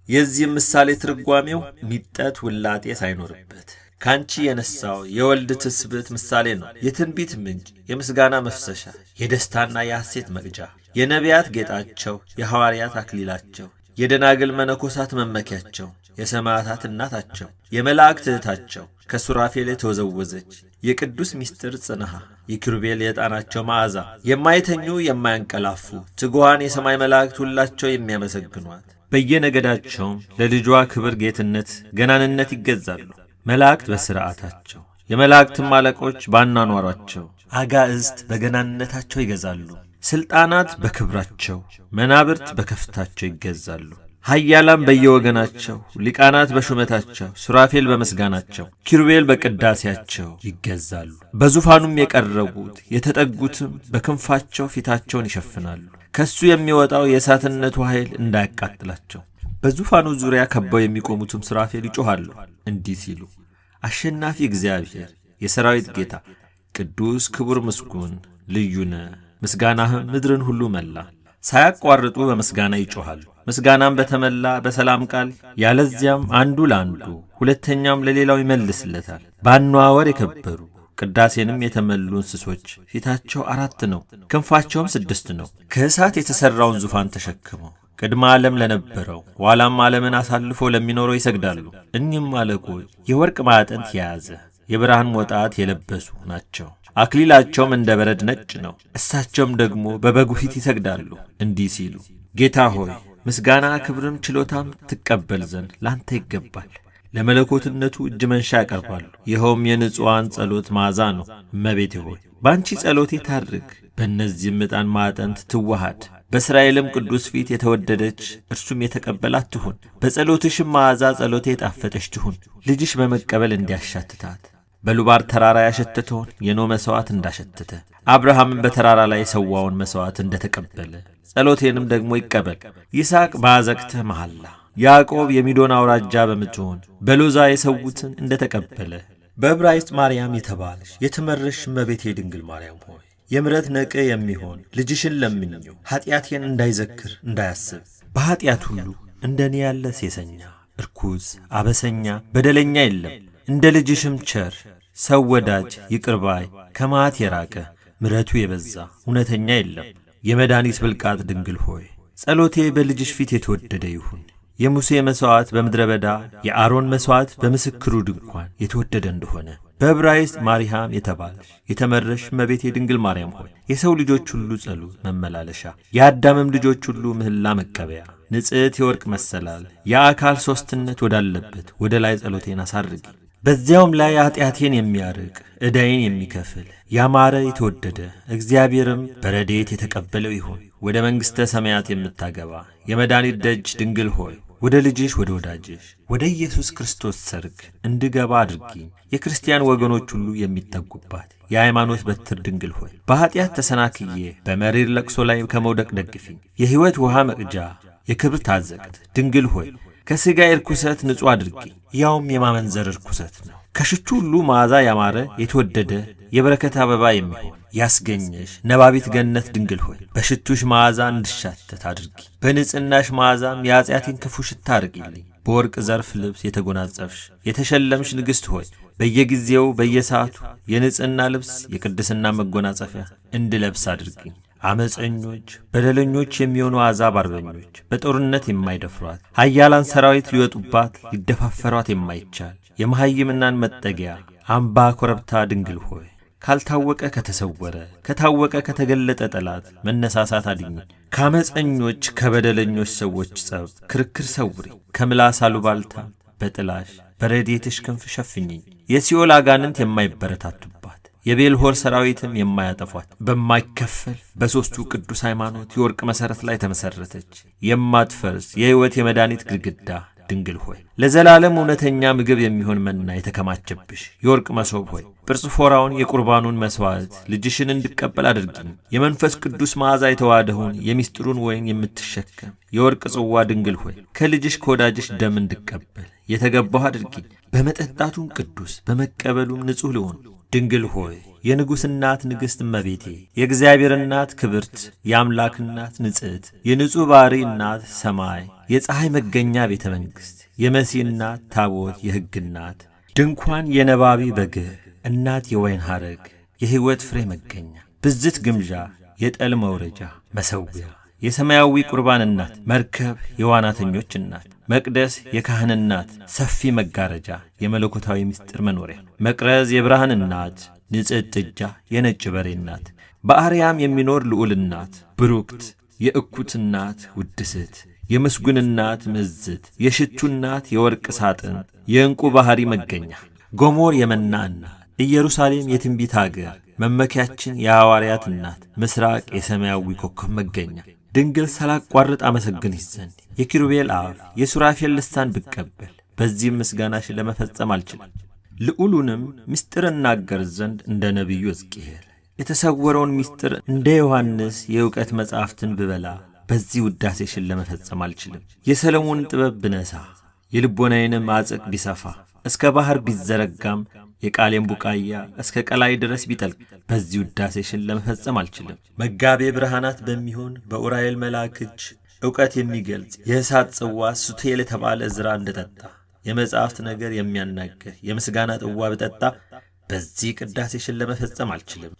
የዚህም ምሳሌ ትርጓሜው ሚጠት ውላጤ ሳይኖርበት ካንቺ የነሳው የወልድ ትስብእት ምሳሌ ነው። የትንቢት ምንጭ፣ የምስጋና መፍሰሻ፣ የደስታና የሐሴት መቅጃ፣ የነቢያት ጌጣቸው፣ የሐዋርያት አክሊላቸው፣ የደናግል መነኮሳት መመኪያቸው፣ የሰማዕታት እናታቸው፣ የመላእክት እህታቸው፣ ከሱራፌል የተወዘወዘች የቅዱስ ምስጢር ጽንሃ፣ የኪሩቤል የዕጣናቸው መዓዛ፣ የማይተኙ የማያንቀላፉ ትጉሃን የሰማይ መላእክት ሁላቸው የሚያመሰግኗት፣ በየነገዳቸውም ለልጇ ክብር ጌትነት ገናንነት ይገዛሉ። መላእክት በሥርዓታቸው፣ የመላእክትም አለቆች ባኗኗሯቸው፣ አጋዕዝት በገናንነታቸው ይገዛሉ። ሥልጣናት በክብራቸው፣ መናብርት በከፍታቸው ይገዛሉ። ኃያላን በየወገናቸው፣ ሊቃናት በሹመታቸው፣ ሱራፌል በምስጋናቸው፣ ኪሩቤል በቅዳሴያቸው ይገዛሉ። በዙፋኑም የቀረቡት የተጠጉትም በክንፋቸው ፊታቸውን ይሸፍናሉ፣ ከሱ የሚወጣው የእሳትነቱ ኃይል እንዳያቃጥላቸው። በዙፋኑ ዙሪያ ከበው የሚቆሙትም ሱራፌል ይጮኻሉ እንዲህ ሲሉ፣ አሸናፊ እግዚአብሔር የሰራዊት ጌታ ቅዱስ ክቡር ምስጉን ልዩ ነህ፣ ምስጋናህም ምድርን ሁሉ መላ። ሳያቋርጡ በምስጋና ይጮኻሉ። ምስጋናም በተመላ በሰላም ቃል፣ ያለዚያም አንዱ ለአንዱ ሁለተኛም ለሌላው ይመልስለታል። በአነዋወር የከበሩ ቅዳሴንም የተመሉ እንስሶች ፊታቸው አራት ነው፣ ክንፋቸውም ስድስት ነው። ከእሳት የተሠራውን ዙፋን ተሸክመው ቅድመ ዓለም ለነበረው ኋላም ዓለምን አሳልፎ ለሚኖረው ይሰግዳሉ። እኒህም አለቆች የወርቅ ማዕጠንት የያዘ የብርሃን ሞጣት የለበሱ ናቸው። አክሊላቸውም እንደ በረድ ነጭ ነው። እሳቸውም ደግሞ በበጉ ፊት ይሰግዳሉ እንዲህ ሲሉ፣ ጌታ ሆይ፣ ምስጋና ክብርም ችሎታም ትቀበል ዘንድ ላንተ ይገባል። ለመለኮትነቱ እጅ መንሻ ያቀርባሉ። ይኸውም የንጹሐን ጸሎት መዓዛ ነው። እመቤቴ ሆይ፣ በአንቺ ጸሎቴ ታርግ፣ በእነዚህም ዕጣን ማዕጠንት ትዋሃድ። በእስራኤልም ቅዱስ ፊት የተወደደች እርሱም የተቀበላት ትሁን። በጸሎትሽም መዓዛ ጸሎቴ የጣፈጠች ትሁን። ልጅሽ በመቀበል እንዲያሻትታት በሉባር ተራራ ያሸተተውን የኖህ መሥዋዕት እንዳሸተተ፣ አብርሃምን በተራራ ላይ የሰዋውን መሥዋዕት እንደተቀበለ ጸሎቴንም ደግሞ ይቀበል። ይስሐቅ በአዘቅተ መሐላ፣ ያዕቆብ የሚዶን አውራጃ በምትሆን በሎዛ የሰዉትን እንደተቀበለ፣ በዕብራይስጥ ማርያም የተባልሽ የተመረሽ እመቤቴ ድንግል ማርያም ሆይ፣ የምሕረት ነቅ የሚሆን ልጅሽን ለምኚው፣ ኀጢአቴን እንዳይዘክር እንዳያስብ። በኀጢአት ሁሉ እንደ እኔ ያለ ሴሰኛ፣ እርኩስ፣ አበሰኛ፣ በደለኛ የለም። እንደ ልጅሽም ቸር ሰው ወዳጅ፣ ይቅር ባይ፣ ከመዓት የራቀ፣ ምሕረቱ የበዛ እውነተኛ የለም። የመድኃኒት ብልቃጥ ድንግል ሆይ፣ ጸሎቴ በልጅሽ ፊት የተወደደ ይሁን። የሙሴ መሥዋዕት በምድረ በዳ፣ የአሮን መሥዋዕት በምስክሩ ድንኳን የተወደደ እንደሆነ፣ በዕብራይስጥ ማርያም የተባልሽ የተመረሽ እመቤቴ ድንግል ማርያም ሆይ፣ የሰው ልጆች ሁሉ ጸሎት መመላለሻ፣ የአዳምም ልጆች ሁሉ ምህላ መቀበያ፣ ንጽሕት የወርቅ መሰላል የአካል ሦስትነት ወዳለበት ወደ ላይ ጸሎቴን አሳርጊ። በዚያውም ላይ ኃጢአቴን የሚያርቅ፣ ዕዳዬን የሚከፍል፣ ያማረ የተወደደ፣ እግዚአብሔርም በረድኤት የተቀበለው ይሁን። ወደ መንግሥተ ሰማያት የምታገባ የመድኃኒት ደጅ ድንግል ሆይ፣ ወደ ልጅሽ ወደ ወዳጅሽ ወደ ኢየሱስ ክርስቶስ ሰርግ እንድገባ አድርጊኝ። የክርስቲያን ወገኖች ሁሉ የሚጠጉባት የሃይማኖት በትር ድንግል ሆይ፣ በኀጢአት ተሰናክዬ በመሪር ለቅሶ ላይ ከመውደቅ ደግፊኝ። የሕይወት ውሃ መቅጃ የክብር ታዘቅት ድንግል ሆይ፣ ከሥጋ እርኩሰት ንጹሕ አድርጊኝ። ያውም የማመንዘር እርኩሰት ነው። ከሽቱ ሁሉ መዓዛ ያማረ የተወደደ የበረከት አበባ የሚሆን ያስገኘሽ ነባቢት ገነት ድንግል ሆይ፣ በሽቱሽ መዓዛ እንድሻተት አድርጊ። በንጽሕናሽ መዓዛም የኃጢአቴን ክፉ ሽታ አርቂልኝ። በወርቅ ዘርፍ ልብስ የተጎናጸፍሽ የተሸለምሽ ንግሥት ሆይ፣ በየጊዜው በየሰዓቱ የንጽሕና ልብስ የቅድስና መጎናጸፊያ እንድለብስ አድርጊኝ። አመፀኞች በደለኞች የሚሆኑ አሕዛብ አርበኞች በጦርነት የማይደፍሯት፣ ኃያላን ሰራዊት ሊወጡባት ሊደፋፈሯት የማይቻል የመሐይምናን መጠጊያ አምባ ኮረብታ ድንግል ሆይ፣ ካልታወቀ ከተሰወረ፣ ከታወቀ ከተገለጠ ጠላት መነሳሳት አድኝ። ከአመፀኞች ከበደለኞች ሰዎች ጸብ ክርክር ሰውሪ። ከምላስ አሉባልታ በጥላሽ በረድኤትሽ ክንፍ ሸፍኝኝ። የሲኦል አጋንንት የማይበረታቱባት፣ የቤልሆር ሰራዊትም የማያጠፏት፣ በማይከፈል በሦስቱ ቅዱስ ሃይማኖት የወርቅ መሠረት ላይ ተመሠረተች የማትፈርስ የሕይወት የመድኃኒት ግድግዳ ድንግል ሆይ፣ ለዘላለም እውነተኛ ምግብ የሚሆን መና የተከማቸብሽ የወርቅ መሶብ ሆይ፣ ጵርስፎራውን የቁርባኑን መሥዋዕት ልጅሽን እንድቀበል አድርጊኝ። የመንፈስ ቅዱስ መዓዛ የተዋሃደውን የሚስጥሩን ወይን የምትሸከም የወርቅ ጽዋ ድንግል ሆይ፣ ከልጅሽ ከወዳጅሽ ደም እንድቀበል የተገባሁ አድርጊኝ። በመጠጣቱም ቅዱስ በመቀበሉም ንጹሕ ልሆን። ድንግል ሆይ፣ የንጉሥ እናት ንግሥት እመቤቴ፣ የእግዚአብሔር እናት ክብርት፣ የአምላክ እናት ንጽሕት፣ የንጹሕ ባሕሪ እናት ሰማይ፣ የፀሐይ መገኛ ቤተ መንግሥት፣ የመሲህ እናት ታቦት፣ የሕግ እናት ድንኳን፣ የነባቢ በግህ እናት፣ የወይን ሐረግ፣ የሕይወት ፍሬ መገኛ፣ ብዝት ግምዣ፣ የጠል መውረጃ መሠዊያ፣ የሰማያዊ ቁርባን እናት፣ መርከብ፣ የዋናተኞች እናት፣ መቅደስ፣ የካህን እናት፣ ሰፊ መጋረጃ፣ የመለኮታዊ ምስጢር መኖሪያ፣ መቅረዝ፣ የብርሃን እናት፣ ንጽሕት ጥጃ፣ የነጭ በሬ እናት፣ በአርያም የሚኖር ልዑል እናት፣ ብሩክት፣ የእኩት እናት ውድስት፣ የምስጉን እናት ምዝት፣ የሽቱ እናት፣ የወርቅ ሳጥን፣ የዕንቁ ባሕሪ መገኛ፣ ጎሞር የመና እናት፣ ኢየሩሳሌም የትንቢት አገር መመኪያችን፣ የሐዋርያት እናት፣ ምስራቅ የሰማያዊ ኮከብ መገኛ ድንግል፣ ሳላቋርጥ አመሰግንሽ ዘንድ የኪሩቤል አፍ የሱራፌል ልሳን ብቀበል በዚህም ምስጋናሽን ለመፈጸም አልችልም። ልዑሉንም ምስጢር እናገር ዘንድ እንደ ነቢዩ ሕዝቅኤል፣ የተሰወረውን ምስጢር እንደ ዮሐንስ የእውቀት መጻሕፍትን ብበላ በዚህ ውዳሴሽን ለመፈጸም አልችልም። የሰለሞን ጥበብ ብነሳ፣ የልቦናዬንም አጽቅ ቢሰፋ፣ እስከ ባሕር ቢዘረጋም የቃሌም ቡቃያ እስከ ቀላይ ድረስ ቢጠልቅ በዚህ ውዳሴሽን ለመፈጸም አልችልም። መጋቤ ብርሃናት በሚሆን በኡራኤል መልአክ እጅ ዕውቀት የሚገልጽ የእሳት ጽዋ ሱቴል የተባለ ዕዝራ እንደጠጣ የመጽሐፍት ነገር የሚያናግር የምስጋና ጽዋ ብጠጣ በዚህ ቅዳሴሽን ለመፈጸም አልችልም።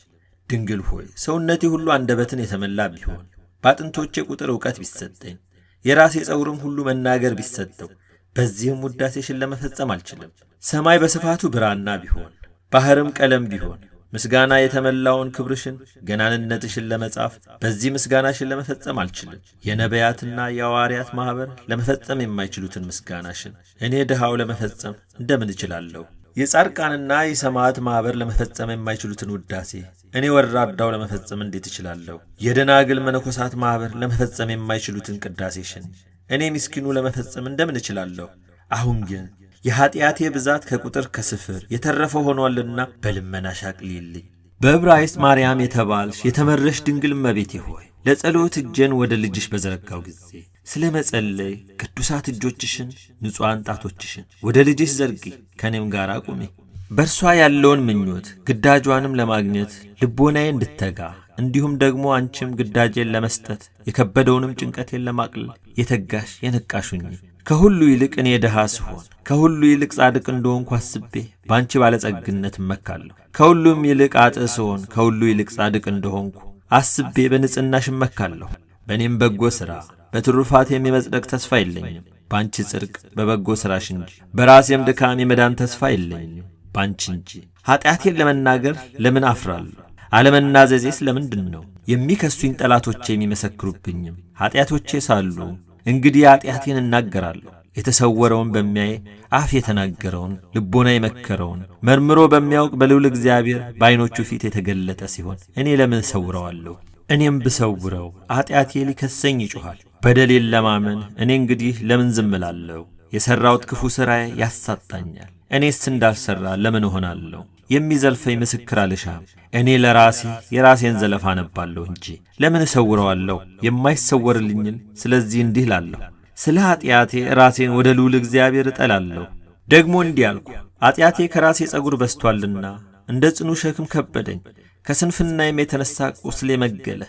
ድንግል ሆይ ሰውነቴ ሁሉ አንደበትን የተመላ ቢሆን፣ በአጥንቶቼ ቁጥር ዕውቀት ቢሰጠኝ፣ የራሴ ጸጉርም ሁሉ መናገር ቢሰጠው በዚህም ውዳሴሽን ለመፈጸም አልችልም። ሰማይ በስፋቱ ብራና ቢሆን፣ ባሕርም ቀለም ቢሆን ምስጋና የተመላውን ክብርሽን ገናንነትሽን ለመጻፍ በዚህ ምስጋናሽን ለመፈጸም አልችልም። የነቢያትና የሐዋርያት ማኅበር ለመፈጸም የማይችሉትን ምስጋናሽን እኔ ድሃው ለመፈጸም እንደምን እችላለሁ? የጻድቃንና የሰማዕት ማኅበር ለመፈጸም የማይችሉትን ውዳሴ እኔ ወራዳው ለመፈጸም እንዴት እችላለሁ? የደናግል መነኮሳት ማኅበር ለመፈጸም የማይችሉትን ቅዳሴሽን እኔ ምስኪኑ ለመፈጸም እንደምን እችላለሁ? አሁን ግን የኀጢአቴ ብዛት ከቁጥር ከስፍር የተረፈ ሆኗልና በልመናሽ አቅልዪልኝ። በዕብራይስጥ ማርያም የተባልሽ የተመረሽ ድንግል እመቤቴ ሆይ ለጸሎት እጄን ወደ ልጅሽ በዘረጋው ጊዜ ስለ መጸለይ ቅዱሳት እጆችሽን ንጹሐን ጣቶችሽን ወደ ልጅሽ ዘርጊ፣ ከእኔም ጋር ቁሚ። በእርሷ ያለውን ምኞት ግዳጇንም ለማግኘት ልቦናዬ እንድተጋ እንዲሁም ደግሞ አንቺም ግዳጄን ለመስጠት የከበደውንም ጭንቀቴን ለማቅለል የተጋሽ የነቃሹኝ። ከሁሉ ይልቅ እኔ ድሃ ስሆን ከሁሉ ይልቅ ጻድቅ እንደሆንኩ አስቤ በአንቺ ባለጸግነት እመካለሁ። ከሁሉም ይልቅ ኃጥእ ስሆን ከሁሉ ይልቅ ጻድቅ እንደሆንኩ አስቤ በንጽሕናሽ እመካለሁ። በእኔም በጎ ሥራ በትሩፋቴም የመጽደቅ ተስፋ የለኝም፣ በአንቺ ጽድቅ በበጎ ሥራሽ እንጂ። በራሴም ድካም የመዳን ተስፋ የለኝም፣ በአንቺ እንጂ። ኀጢአቴን ለመናገር ለምን አፍራለሁ? አለመናዘዜስ ለምንድን ነው? የሚከሱኝ ጠላቶቼ የሚመሰክሩብኝም ኀጢአቶቼ ሳሉ እንግዲህ ኀጢአቴን እናገራለሁ። የተሰወረውን በሚያይ አፍ የተናገረውን ልቦና የመከረውን መርምሮ በሚያውቅ በልዑል እግዚአብሔር በዐይኖቹ ፊት የተገለጠ ሲሆን እኔ ለምን እሰውረዋለሁ? እኔም ብሰውረው ኀጢአቴ ሊከሰኝ ይጮኻል። በደሌን ለማመን እኔ እንግዲህ ለምን ዝም እላለሁ? የሠራሁት ክፉ ሥራዬ ያሳጣኛል። እኔስ እንዳልሠራ ለምን እሆናለሁ? የሚዘልፈኝ ምስክር አልሻም። እኔ ለራሴ የራሴን ዘለፋ አነባለሁ እንጂ ለምን እሰውረዋለሁ? የማይሰወርልኝን ስለዚህ እንዲህ እላለሁ፣ ስለ ኀጢአቴ ራሴን ወደ ልዑል እግዚአብሔር እጠላለሁ። ደግሞ እንዲህ አልኩ፣ ኀጢአቴ ከራሴ ጸጉር በዝቶአልና እንደ ጽኑ ሸክም ከበደኝ። ከስንፍናዬም የተነሣ ቁስሌ መገለ፣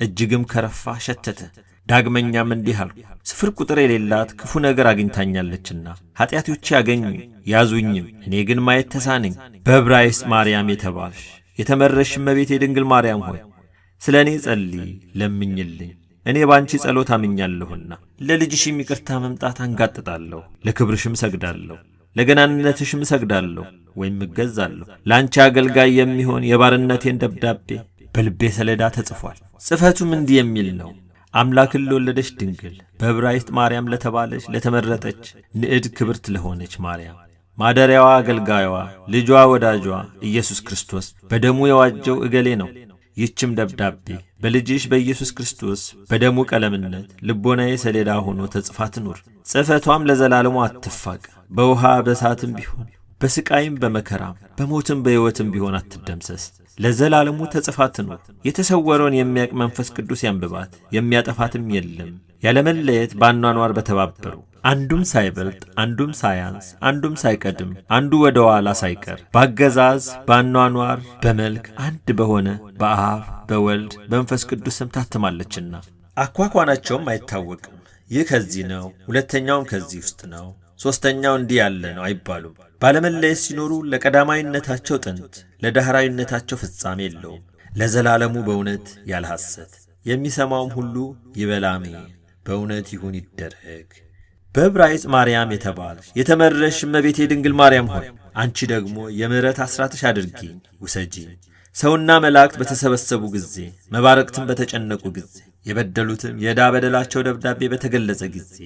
እጅግም ከረፋ ሸተተ። ዳግመኛም እንዲህ አልኩ፣ ስፍር ቁጥር የሌላት ክፉ ነገር አግኝታኛለችና ኀጢአቶቼ አገኙኝ ያዙኝም፣ እኔ ግን ማየት ተሳነኝ። በዕብራይስጥ ማርያም የተባልሽ የተመረሽ እመቤቴ ድንግል ማርያም ሆይ ስለ እኔ ጸልዪ ለምኝልኝ። እኔ ባንቺ ጸሎት አምኛለሁና ለልጅሽም ይቅርታ መምጣት አንጋጥጣለሁ። ለክብርሽም እሰግዳለሁ፣ ለገናንነትሽም እሰግዳለሁ ወይም እገዛለሁ። ለአንቺ አገልጋይ የሚሆን የባርነቴን ደብዳቤ በልቤ ሰሌዳ ተጽፏል። ጽሕፈቱም እንዲህ የሚል ነው። አምላክን ለወለደች ድንግል በዕብራይስጥ ማርያም ለተባለች ለተመረጠች ንዕድ ክብርት ለሆነች ማርያም ማደሪያዋ አገልጋዩዋ ልጇ ወዳጇ ኢየሱስ ክርስቶስ በደሙ የዋጀው እገሌ ነው። ይህችም ደብዳቤ በልጅሽ በኢየሱስ ክርስቶስ በደሙ ቀለምነት ልቦናዬ ሰሌዳ ሆኖ ተጽፋ ትኑር። ጽሕፈቷም ለዘላለሙ አትፋቅ። በውሃ በእሳትም ቢሆን በስቃይም በመከራም በሞትም በሕይወትም ቢሆን አትደምሰስ። ለዘላለሙ ተጽፋ ትኑር። የተሰወረውን የሚያውቅ መንፈስ ቅዱስ ያንብባት፣ የሚያጠፋትም የለም። ያለመለየት በአኗኗር በተባበሩ አንዱም ሳይበልጥ አንዱም ሳያንስ አንዱም ሳይቀድም አንዱ ወደ ኋላ ሳይቀር በአገዛዝ በአኗኗር በመልክ አንድ በሆነ በአብ በወልድ በመንፈስ ቅዱስ ስም ታትማለችና አኳኳናቸውም አይታወቅም። ይህ ከዚህ ነው፣ ሁለተኛውም ከዚህ ውስጥ ነው፣ ሦስተኛው እንዲህ ያለ ነው አይባሉም። ባለመለየት ሲኖሩ ለቀዳማዊነታቸው ጥንት ለዳህራዊነታቸው ፍጻሜ የለውም። ለዘላለሙ በእውነት ያለ ሐሰት የሚሰማውም ሁሉ ይበል አሜን። በእውነት ይሁን ይደረግ። በዕብራይስጥ ማርያም የተባልሽ የተመረሽ እመቤቴ ድንግል ማርያም ሆይ አንቺ ደግሞ የምሕረት አስራትሽ አድርጊኝ ውሰጂኝ። ሰውና መላእክት በተሰበሰቡ ጊዜ፣ መባረቅትም በተጨነቁ ጊዜ፣ የበደሉትም የዕዳ በደላቸው ደብዳቤ በተገለጸ ጊዜ፣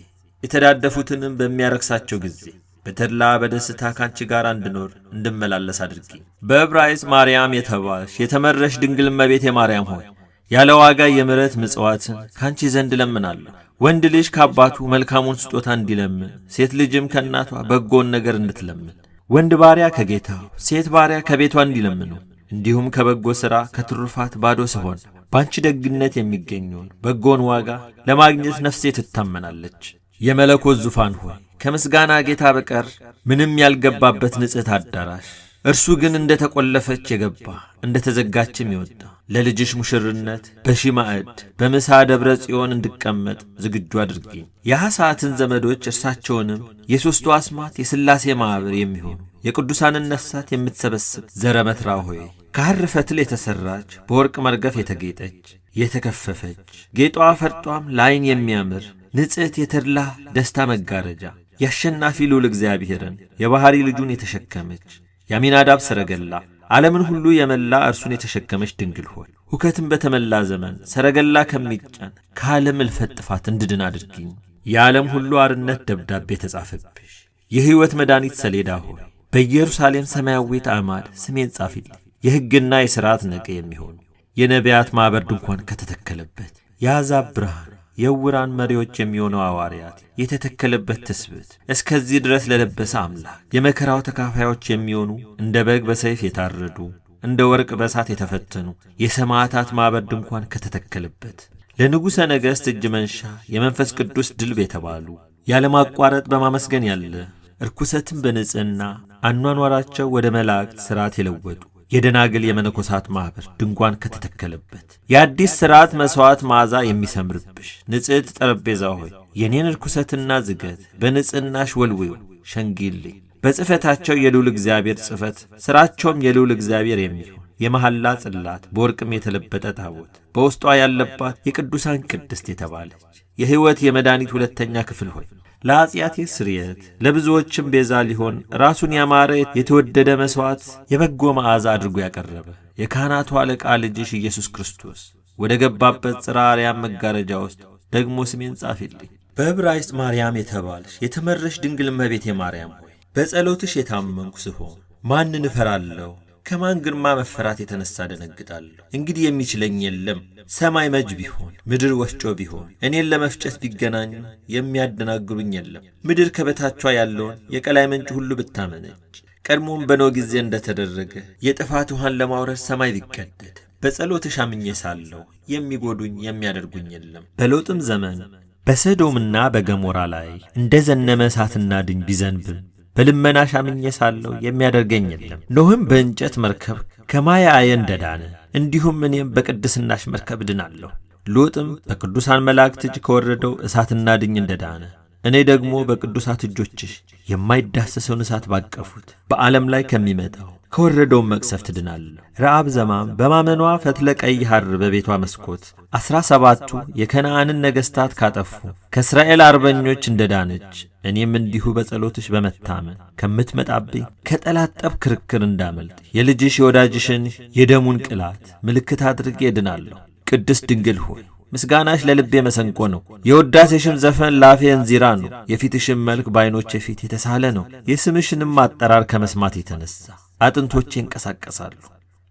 የተዳደፉትንም በሚያረክሳቸው ጊዜ በተድላ በደስታ ካንቺ ጋር እንድኖር እንድመላለስ አድርጊኝ። በዕብራይስጥ ማርያም የተባልሽ የተመረሽ ድንግል እመቤቴ ማርያም ሆይ ያለ ዋጋ የምሕረት ምጽዋትን ካንቺ ዘንድ እለምናለሁ። ወንድ ልጅ ከአባቱ መልካሙን ስጦታ እንዲለምን፣ ሴት ልጅም ከእናቷ በጎን ነገር እንድትለምን፣ ወንድ ባሪያ ከጌታው፣ ሴት ባሪያ ከቤቷ እንዲለምኑ፣ እንዲሁም ከበጎ ሥራ ከትሩፋት ባዶ ስሆን ባንቺ ደግነት የሚገኘውን በጎን ዋጋ ለማግኘት ነፍሴ ትታመናለች። የመለኮት ዙፋን ሆይ ከምስጋና ጌታ በቀር ምንም ያልገባበት ንጽሕት አዳራሽ እርሱ ግን እንደ ተቈለፈች የገባ እንደ ተዘጋችም የወጣ ለልጅሽ ሙሽርነት በሺ ማዕድ በምሳ ደብረ ጽዮን እንድቀመጥ ዝግጁ አድርጊኝ። የሐሳትን ዘመዶች እርሳቸውንም የሦስቱ አስማት የሥላሴ ማኅበር የሚሆኑ የቅዱሳንን ነፍሳት የምትሰበስብ ዘረመትራ ሆይ ከሐር ፈትል የተሠራች በወርቅ መርገፍ የተጌጠች የተከፈፈች ጌጧ ፈርጧም ለዐይን የሚያምር ንጽሕት የተድላ ደስታ መጋረጃ የአሸናፊ ልዑል እግዚአብሔርን የባሕሪ ልጁን የተሸከመች የአሚናዳብ ሰረገላ ዓለምን ሁሉ የመላ እርሱን የተሸከመች ድንግል ሆይ ሁከትን በተመላ ዘመን ሰረገላ ከሚጫን ከዓለም እልፈት ጥፋት እንድድን አድርጊኝ። የዓለም ሁሉ አርነት ደብዳቤ ተጻፈብሽ የሕይወት መድኃኒት ሰሌዳ ሆይ በኢየሩሳሌም ሰማያዊት አዕማድ ስሜን ጻፊልኝ። የሕግና የሥርዓት ነቅ የሚሆኑ የነቢያት ማኅበር ድንኳን ከተተከለበት የአሕዛብ ብርሃን የዕውራን መሪዎች የሚሆነው ሐዋርያት የተተከለበት ትስብእት እስከዚህ ድረስ ለለበሰ አምላክ የመከራው ተካፋዮች የሚሆኑ እንደ በግ በሰይፍ የታረዱ እንደ ወርቅ በሳት የተፈተኑ የሰማዕታት ማኅበር ድንኳን ከተተከለበት ለንጉሠ ነገሥት እጅ መንሻ የመንፈስ ቅዱስ ድልብ የተባሉ ያለማቋረጥ በማመስገን ያለ እርኩሰትን በንጽሕና አኗኗራቸው ወደ መላእክት ሥርዓት የለወጡ የደናግል የመነኮሳት ማኅበር ድንኳን ከተተከለበት የአዲስ ሥርዓት መሥዋዕት መዓዛ የሚሰምርብሽ ንጽሕት ጠረጴዛ ሆይ የኔን ርኩሰትና ዝገት በንጽሕናሽ ወልዊው ሸንጊልኝ። በጽሕፈታቸው የልዑል እግዚአብሔር ጽሕፈት ሥራቸውም የልዑል እግዚአብሔር የሚሆን የመሐላ ጽላት በወርቅም የተለበጠ ታቦት በውስጧ ያለባት የቅዱሳን ቅድስት የተባለች የሕይወት የመድኃኒት ሁለተኛ ክፍል ሆይ ለኃጢአቴ ስርየት ለብዙዎችም ቤዛ ሊሆን ራሱን ያማረ የተወደደ መሥዋዕት የበጎ መዓዛ አድርጎ ያቀረበ የካህናቱ አለቃ ልጅሽ ኢየሱስ ክርስቶስ ወደ ገባበት ጽርሐ አርያም መጋረጃ ውስጥ ደግሞ ስሜን ጻፊልኝ። በዕብራይስጥ ማርያም የተባልሽ የተመረሽ ድንግል እመቤቴ ማርያም ሆይ በጸሎትሽ የታመንኩ ስሆን ማንን እፈራለሁ? ከማን ግርማ መፈራት የተነሳ ደነግጣለሁ? እንግዲህ የሚችለኝ የለም። ሰማይ መጅ ቢሆን ምድር ወፍጮ ቢሆን እኔን ለመፍጨት ቢገናኙ የሚያደናግሩኝ የለም። ምድር ከበታቿ ያለውን የቀላይ ምንጭ ሁሉ ብታመነጭ ቀድሞም በኖህ ጊዜ እንደተደረገ የጥፋት ውሃን ለማውረድ ሰማይ ቢቀደድ በጸሎትሽ አምኜ ሳለሁ የሚጎዱኝ የሚያደርጉኝ የለም። በሎጥም ዘመን በሰዶምና በገሞራ ላይ እንደ ዘነመ እሳትና ድኝ ቢዘንብም በልመናሽ አምኜ ሳለሁ የሚያደርገኝ የለም። ኖህም በእንጨት መርከብ ከማየ አይህ እንደዳነ እንዲሁም እኔም በቅድስናሽ መርከብ እድናለሁ። ሎጥም በቅዱሳን መላእክት እጅ ከወረደው እሳትና ድኝ እንደዳነ እኔ ደግሞ በቅዱሳት እጆችሽ የማይዳሰሰውን እሳት ባቀፉት በዓለም ላይ ከሚመጣው ከወረደውን መቅሰፍት ድናለሁ። ረዓብ ዘማም በማመኗ ፈትለ ቀይ ሐር በቤቷ መስኮት 17ቱ የከነዓንን ነገሥታት ካጠፉ ከእስራኤል አርበኞች እንደዳነች እኔም እንዲሁ በጸሎትሽ በመታመን ከምትመጣብኝ ከጠላት ጠብ ክርክር እንዳመልጥ የልጅሽ የወዳጅሽን የደሙን ቅላት ምልክት አድርጌ እድናለሁ። ቅድስት ድንግል ሆይ ምስጋናሽ ለልቤ መሰንቆ ነው፣ የውዳሴሽም ዘፈን ላፌ እንዚራ ነው። የፊትሽም መልክ በዓይኖቼ ፊት የተሳለ ነው። የስምሽንም አጠራር ከመስማት የተነሳ አጥንቶቼ ይንቀሳቀሳሉ፣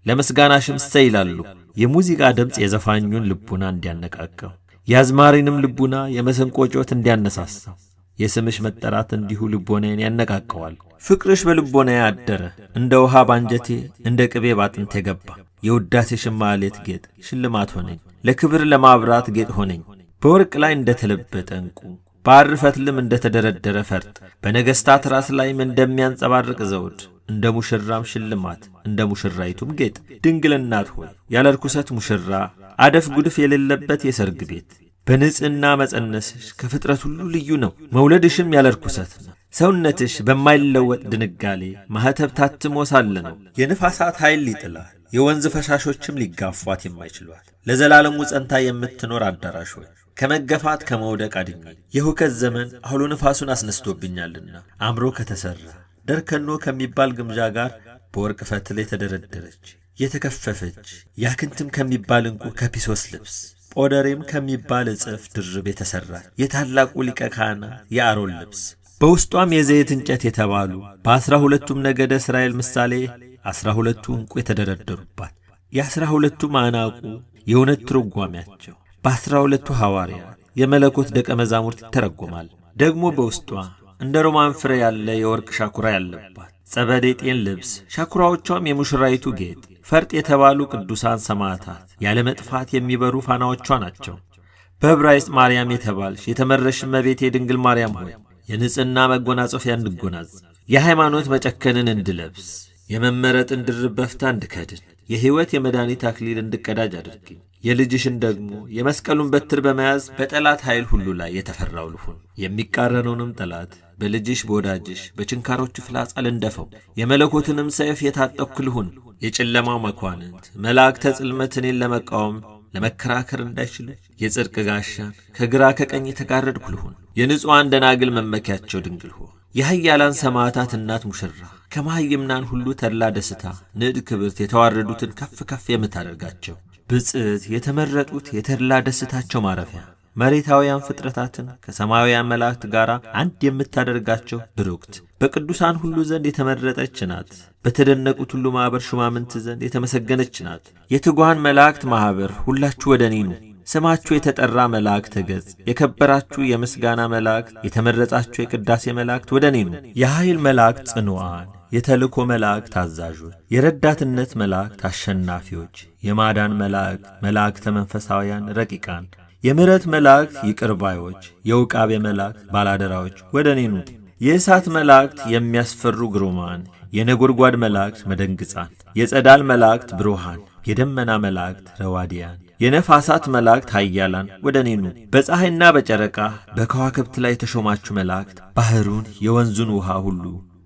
ለምስጋናሽም እሰይ ይላሉ። የሙዚቃ ድምፅ የዘፋኙን ልቡና እንዲያነቃቀው የአዝማሪንም ልቡና የመሰንቆ ጮት እንዲያነሳሳው የስምሽ መጠራት እንዲሁ ልቦናዬን ያነቃቀዋል። ፍቅርሽ በልቦናዬ አደረ፣ እንደ ውሃ ባንጀቴ፣ እንደ ቅቤ ባጥንቴ ገባ። የውዳሴሽን ማኅሌት ጌጥ ሽልማት ሆነኝ፣ ለክብር ለማብራት ጌጥ ሆነኝ። በወርቅ ላይ እንደተለበጠ ዕንቁ በሐር ፈትልም እንደተደረደረ ፈርጥ በነገሥታት ራስ ላይም እንደሚያንጸባርቅ ዘውድ እንደ ሙሽራም ሽልማት እንደ ሙሽራይቱም ጌጥ። ድንግል እናት ሆይ ያለ ርኩሰት ሙሽራ አደፍ ጉድፍ የሌለበት የሰርግ ቤት በንጽሕና መጸነስሽ ከፍጥረት ሁሉ ልዩ ነው። መውለድሽም ያለ ርኩሰት ነው። ሰውነትሽ በማይለወጥ ድንጋሌ ማኅተብ ታትሞ ሳለ ነው። የንፋሳት ኃይል ሊጥላት የወንዝ ፈሳሾችም ሊጋፏት የማይችሏት ለዘላለሙ ጸንታ የምትኖር አዳራሽ ሆይ ከመገፋት ከመውደቅ አድኚኝ። የሁከት ዘመን አውሎ ንፋሱን አስነስቶብኛልና አምሮ ከተሠራ ደርከኖ ከሚባል ግምጃ ጋር በወርቅ ፈትል የተደረደረች የተከፈፈች ያክንትም ከሚባል ዕንቁ ከፒሶስ ልብስ ጶደሬም ከሚባል እጽፍ ድርብ የተሠራች የታላቁ ሊቀ ካህናት የአሮን ልብስ በውስጧም የዘይት እንጨት የተባሉ በ12ቱም ነገደ እስራኤል ምሳሌ 12ቱ ዕንቁ የተደረደሩባት የ12ቱ ማዕናቁ የእውነት ትርጓሜያቸው በ12ቱ ሐዋርያት የመለኮት ደቀ መዛሙርት ይተረጎማል። ደግሞ በውስጧ እንደ ሮማን ፍሬ ያለ የወርቅ ሻኩራ ያለባት ጸበዴጤን ልብስ ሻኩራዎቿም የሙሽራይቱ ጌጥ ፈርጥ የተባሉ ቅዱሳን ሰማዕታት ያለ መጥፋት የሚበሩ ፋናዎቿ ናቸው። በዕብራይስጥ ማርያም የተባልሽ የተመረሽ እመቤቴ ድንግል ማርያም ሆይ የንጽሕና መጎናጸፊያ እንድጎናጸፍ የሃይማኖት መጨከንን እንድለብስ የመመረጥን ድርብ በፍታ እንድከድን የሕይወት የመድኃኒት አክሊል እንድቀዳጅ አድርግኝ። የልጅሽን ደግሞ የመስቀሉን በትር በመያዝ በጠላት ኃይል ሁሉ ላይ የተፈራው ልሁን። የሚቃረነውንም ጠላት በልጅሽ በወዳጅሽ በችንካሮቹ ፍላጻ ልንደፈው። የመለኮትንም ሰይፍ የታጠቅኩ ልሁን። የጨለማው መኳንንት መላእክተ ጽልመት እኔን ለመቃወም ለመከራከር እንዳይችሉ የጽድቅ ጋሻን ከግራ ከቀኝ የተጋረድኩ ልሁን። የንጹሐን ደናግል መመኪያቸው ድንግል ሆይ፣ የኃያላን ሰማዕታት እናት ሙሽራ፣ ከመሃይምናን ሁሉ ተድላ ደስታ ንዕድ ክብርት፣ የተዋረዱትን ከፍ ከፍ የምታደርጋቸው ብፅዕት፣ የተመረጡት የተድላ ደስታቸው ማረፊያ፣ መሬታውያን ፍጥረታትን ከሰማያውያን መላእክት ጋር አንድ የምታደርጋቸው ብሩክት፣ በቅዱሳን ሁሉ ዘንድ የተመረጠች ናት። በተደነቁት ሁሉ ማኅበር ሹማምንት ዘንድ የተመሰገነች ናት። የትጉሃን መላእክት ማኅበር ሁላችሁ ወደ እኔ ኑ። ስማችሁ የተጠራ መላእክተ ገጽ፣ የከበራችሁ የምስጋና መላእክት፣ የተመረጣችሁ የቅዳሴ መላእክት ወደ እኔ ኑ። የኃይል መላእክት ጽኑዓን፣ የተልእኮ መላእክት አዛዦች፣ የረዳትነት መላእክት አሸናፊዎች፣ የማዳን መላእክት መላእክተ መንፈሳውያን ረቂቃን፣ የምሕረት መላእክት ይቅርባዮች፣ የውቃቤ መላእክት ባላደራዎች ወደ እኔ ኑ። የእሳት መላእክት የሚያስፈሩ ግሩማን፣ የነጎድጓድ መላእክት መደንግጻን፣ የጸዳል መላእክት ብሩሃን፣ የደመና መላእክት ረዋዲያን፣ የነፋሳት መላእክት ኃያላን ወደ እኔ ኑ። በፀሐይና በጨረቃ በከዋክብት ላይ የተሾማችሁ መላእክት፣ ባሕሩን የወንዙን ውሃ ሁሉ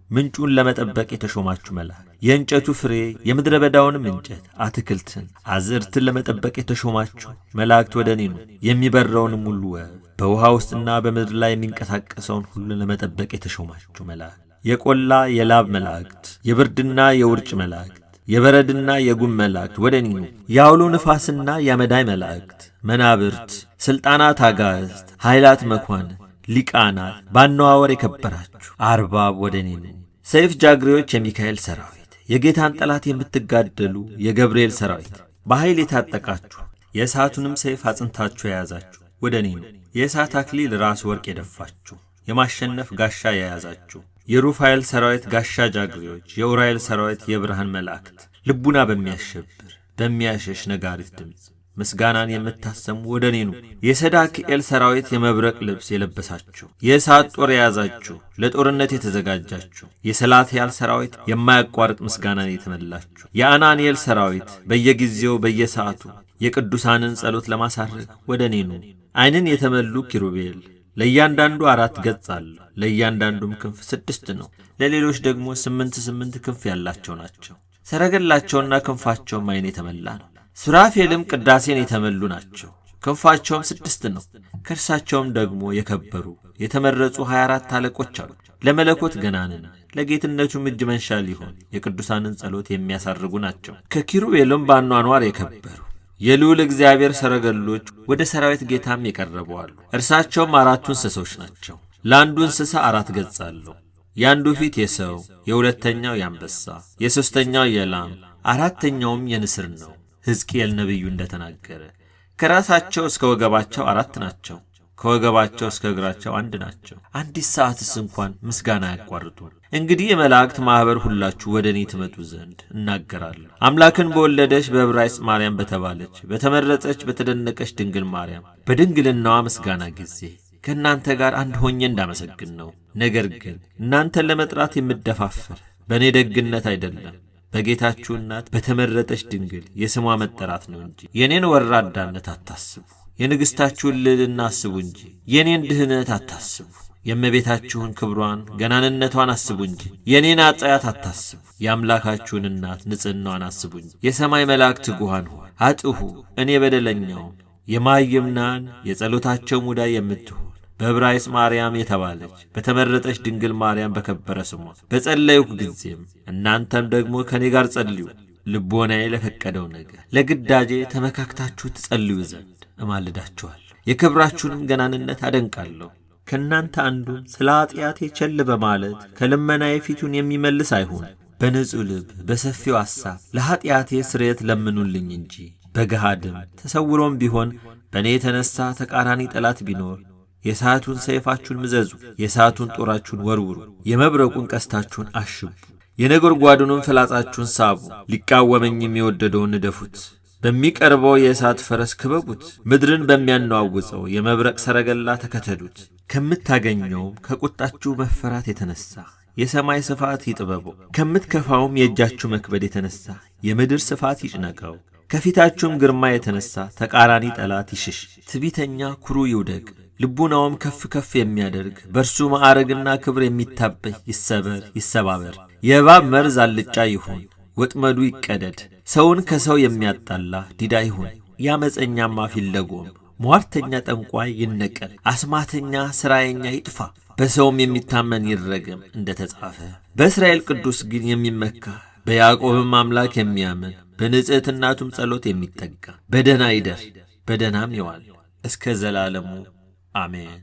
ምንጩን ለመጠበቅ የተሾማችሁ መላእክት፣ የእንጨቱ ፍሬ የምድረ በዳውንም እንጨት አትክልትን አዝርትን ለመጠበቅ የተሾማችሁ መላእክት ወደ እኔ ኑ። የሚበረውንም ሁሉ ወፍ በውሃ ውስጥና በምድር ላይ የሚንቀሳቀሰውን ሁሉ ለመጠበቅ የተሾማችሁ መላእክት፣ የቆላ የላብ መላእክት፣ የብርድና የውርጭ መላእክት፣ የበረድና የጉም መላእክት ወደ እኔ ኑ። የአውሎ ንፋስና የአመዳይ መላእክት፣ መናብርት፣ ሥልጣናት፣ አጋዕዝት፣ ኃይላት፣ መኳንንት፣ ሊቃናት፣ ባነዋወር የከበራችሁ አርባብ ወደ እኔ ኑ። ሰይፍ ጃግሬዎች የሚካኤል ሰራዊት፣ የጌታን ጠላት የምትጋደሉ የገብርኤል ሰራዊት፣ በኃይል የታጠቃችሁ የእሳቱንም ሰይፍ አጽንታችሁ የያዛችሁ ወደ እኔ ኑ። የእሳት አክሊል ራስ ወርቅ የደፋችሁ የማሸነፍ ጋሻ የያዛችሁ የሩፋኤል ሰራዊት ጋሻ ጃግሬዎች፣ የኡራኤል ሰራዊት የብርሃን መላእክት፣ ልቡና በሚያሸብር በሚያሸሽ ነጋሪት ድምፅ ምስጋናን የምታሰሙ ወደ እኔ ኑ። የሰዳክኤል ሰራዊት የመብረቅ ልብስ የለበሳችሁ የእሳት ጦር የያዛችሁ ለጦርነት የተዘጋጃችሁ የሰላትያል ሰራዊት የማያቋርጥ ምስጋናን የተመላችሁ የአናንኤል ሰራዊት በየጊዜው በየሰዓቱ የቅዱሳንን ጸሎት ለማሳረግ ወደ እኔ ኑ። ዓይንን የተመሉ ኪሩቤል ለእያንዳንዱ 4 ገጽ አለው፣ ለእያንዳንዱም ክንፍ 6 ነው። ለሌሎች ደግሞ 8 8 ክንፍ ያላቸው ናቸው። ሰረገላቸውና ክንፋቸውም ዓይን የተመላ ነው። ሱራፌልም ቅዳሴን የተመሉ ናቸው፣ ክንፋቸውም 6 ነው። ከእርሳቸውም ደግሞ የከበሩ የተመረጹ 24 አለቆች አሉ። ለመለኮት ገናንነት ለጌትነቱም እጅ መንሻ ሊሆን የቅዱሳንን ጸሎት የሚያሳርጉ ናቸው። ከኪሩቤልም በአኗኗር የከበሩ የልዑል እግዚአብሔር ሰረገሎች ወደ ሰራዊት ጌታም የቀረቡ አሉ። እርሳቸውም 4ቱ እንስሶች ናቸው። ለአንዱ እንስሳ 4 ገጽ አለው። የአንዱ ፊት የሰው፣ የሁለተኛው የአንበሳ፣ የሦስተኛው የላም፣ አራተኛውም የንስር ነው። ሕዝቅኤል ነቢዩ እንደተናገረ ከራሳቸው እስከ ወገባቸው 4 ናቸው፣ ከወገባቸው እስከ እግራቸው 1 ናቸው። አንዲት ሰዓትስ እንኳን ምስጋና አያቋርጡ። እንግዲህ የመላእክት ማኅበር ሁላችሁ ወደ እኔ ትመጡ ዘንድ እናገራለሁ። አምላክን በወለደች በዕብራይስጥ ማርያም በተባለች በተመረጠች በተደነቀች ድንግል ማርያም በድንግልናዋ ምስጋና ጊዜ ከእናንተ ጋር አንድ ሆኜ እንዳመሰግን ነው። ነገር ግን እናንተን ለመጥራት የምደፋፈር በእኔ ደግነት አይደለም፣ በጌታችሁ እናት በተመረጠች ድንግል የስሟ መጠራት ነው እንጂ። የኔን ወራዳነት አታስቡ፣ የንግሥታችሁን ልዕልና አስቡ እንጂ። የኔን ድህነት አታስቡ፣ የእመቤታችሁን ክብሯን ገናንነቷን አስቡ እንጂ። የኔን ኃጢአት አታስቡ፣ የአምላካችሁን እናት ንጽሕናዋን አስቡ እንጂ። የሰማይ መላእክት ትጉሃን ሆይ አጥሁ፣ እኔ በደለኛውም የማይምናን የጸሎታቸው ሙዳይ የምትሆን በዕብራይስጥ ማርያም የተባለች በተመረጠች ድንግል ማርያም በከበረ ስሟ በጸለይሁ ጊዜም እናንተም ደግሞ ከኔ ጋር ጸልዩ። ልቦናዬ ለፈቀደው ነገር ለግዳጄ ተመካክታችሁ ትጸልዩ ዘንድ እማልዳችኋለሁ። የክብራችሁንም ገናንነት አደንቃለሁ። ከእናንተ አንዱም ስለ ኃጢአቴ ቸል በማለት ከልመናዬ ፊቱን የሚመልስ አይሁን። በንጹሕ ልብ በሰፊው ሐሳብ ለኃጢአቴ ስርየት ለምኑልኝ እንጂ በገሃድም ተሰውሮም ቢሆን በእኔ የተነሣ ተቃራኒ ጠላት ቢኖር የእሳቱን ሰይፋችሁን ምዘዙ፣ የእሳቱን ጦራችሁን ወርውሩ፣ የመብረቁን ቀስታችሁን አሽቡ፣ የነጎድጓዱንም ፍላጻችሁን ሳቡ። ሊቃወመኝ የሚወደደውን ንደፉት፣ በሚቀርበው የእሳት ፈረስ ክበቡት፣ ምድርን በሚያነዋውጸው የመብረቅ ሰረገላ ተከተሉት። ከምታገኘውም ከቁጣችሁ መፈራት የተነሣ የሰማይ ስፋት ይጥበበው። ከምትከፋውም የእጃችሁ መክበድ የተነሣ የምድር ስፋት ይጭነቀው። ከፊታችሁም ግርማ የተነሣ ተቃራኒ ጠላት ይሽሽ። ትዕቢተኛ ኩሩ ይውደቅ፣ ልቡናውም ከፍ ከፍ የሚያደርግ በእርሱ ማዕረግና ክብር የሚታበይ ይሰበር ይሰባበር። የእባብ መርዝ አልጫ ይሁን፣ ወጥመዱ ይቀደድ። ሰውን ከሰው የሚያጣላ ዲዳ ይሁን፣ የአመፀኛም አፍ ይለጎም። ሟርተኛ ጠንቋይ ይነቀል፣ አስማተኛ ሥራየኛ ይጥፋ፣ በሰውም የሚታመን ይረገም እንደ ተጻፈ። በእስራኤል ቅዱስ ግን የሚመካ በያዕቆብም አምላክ የሚያምን በንጽሕት እናቱም ጸሎት የሚጠጋ በደህና ይደር በደህናም ይዋል እስከ ዘላለሙ አሜን።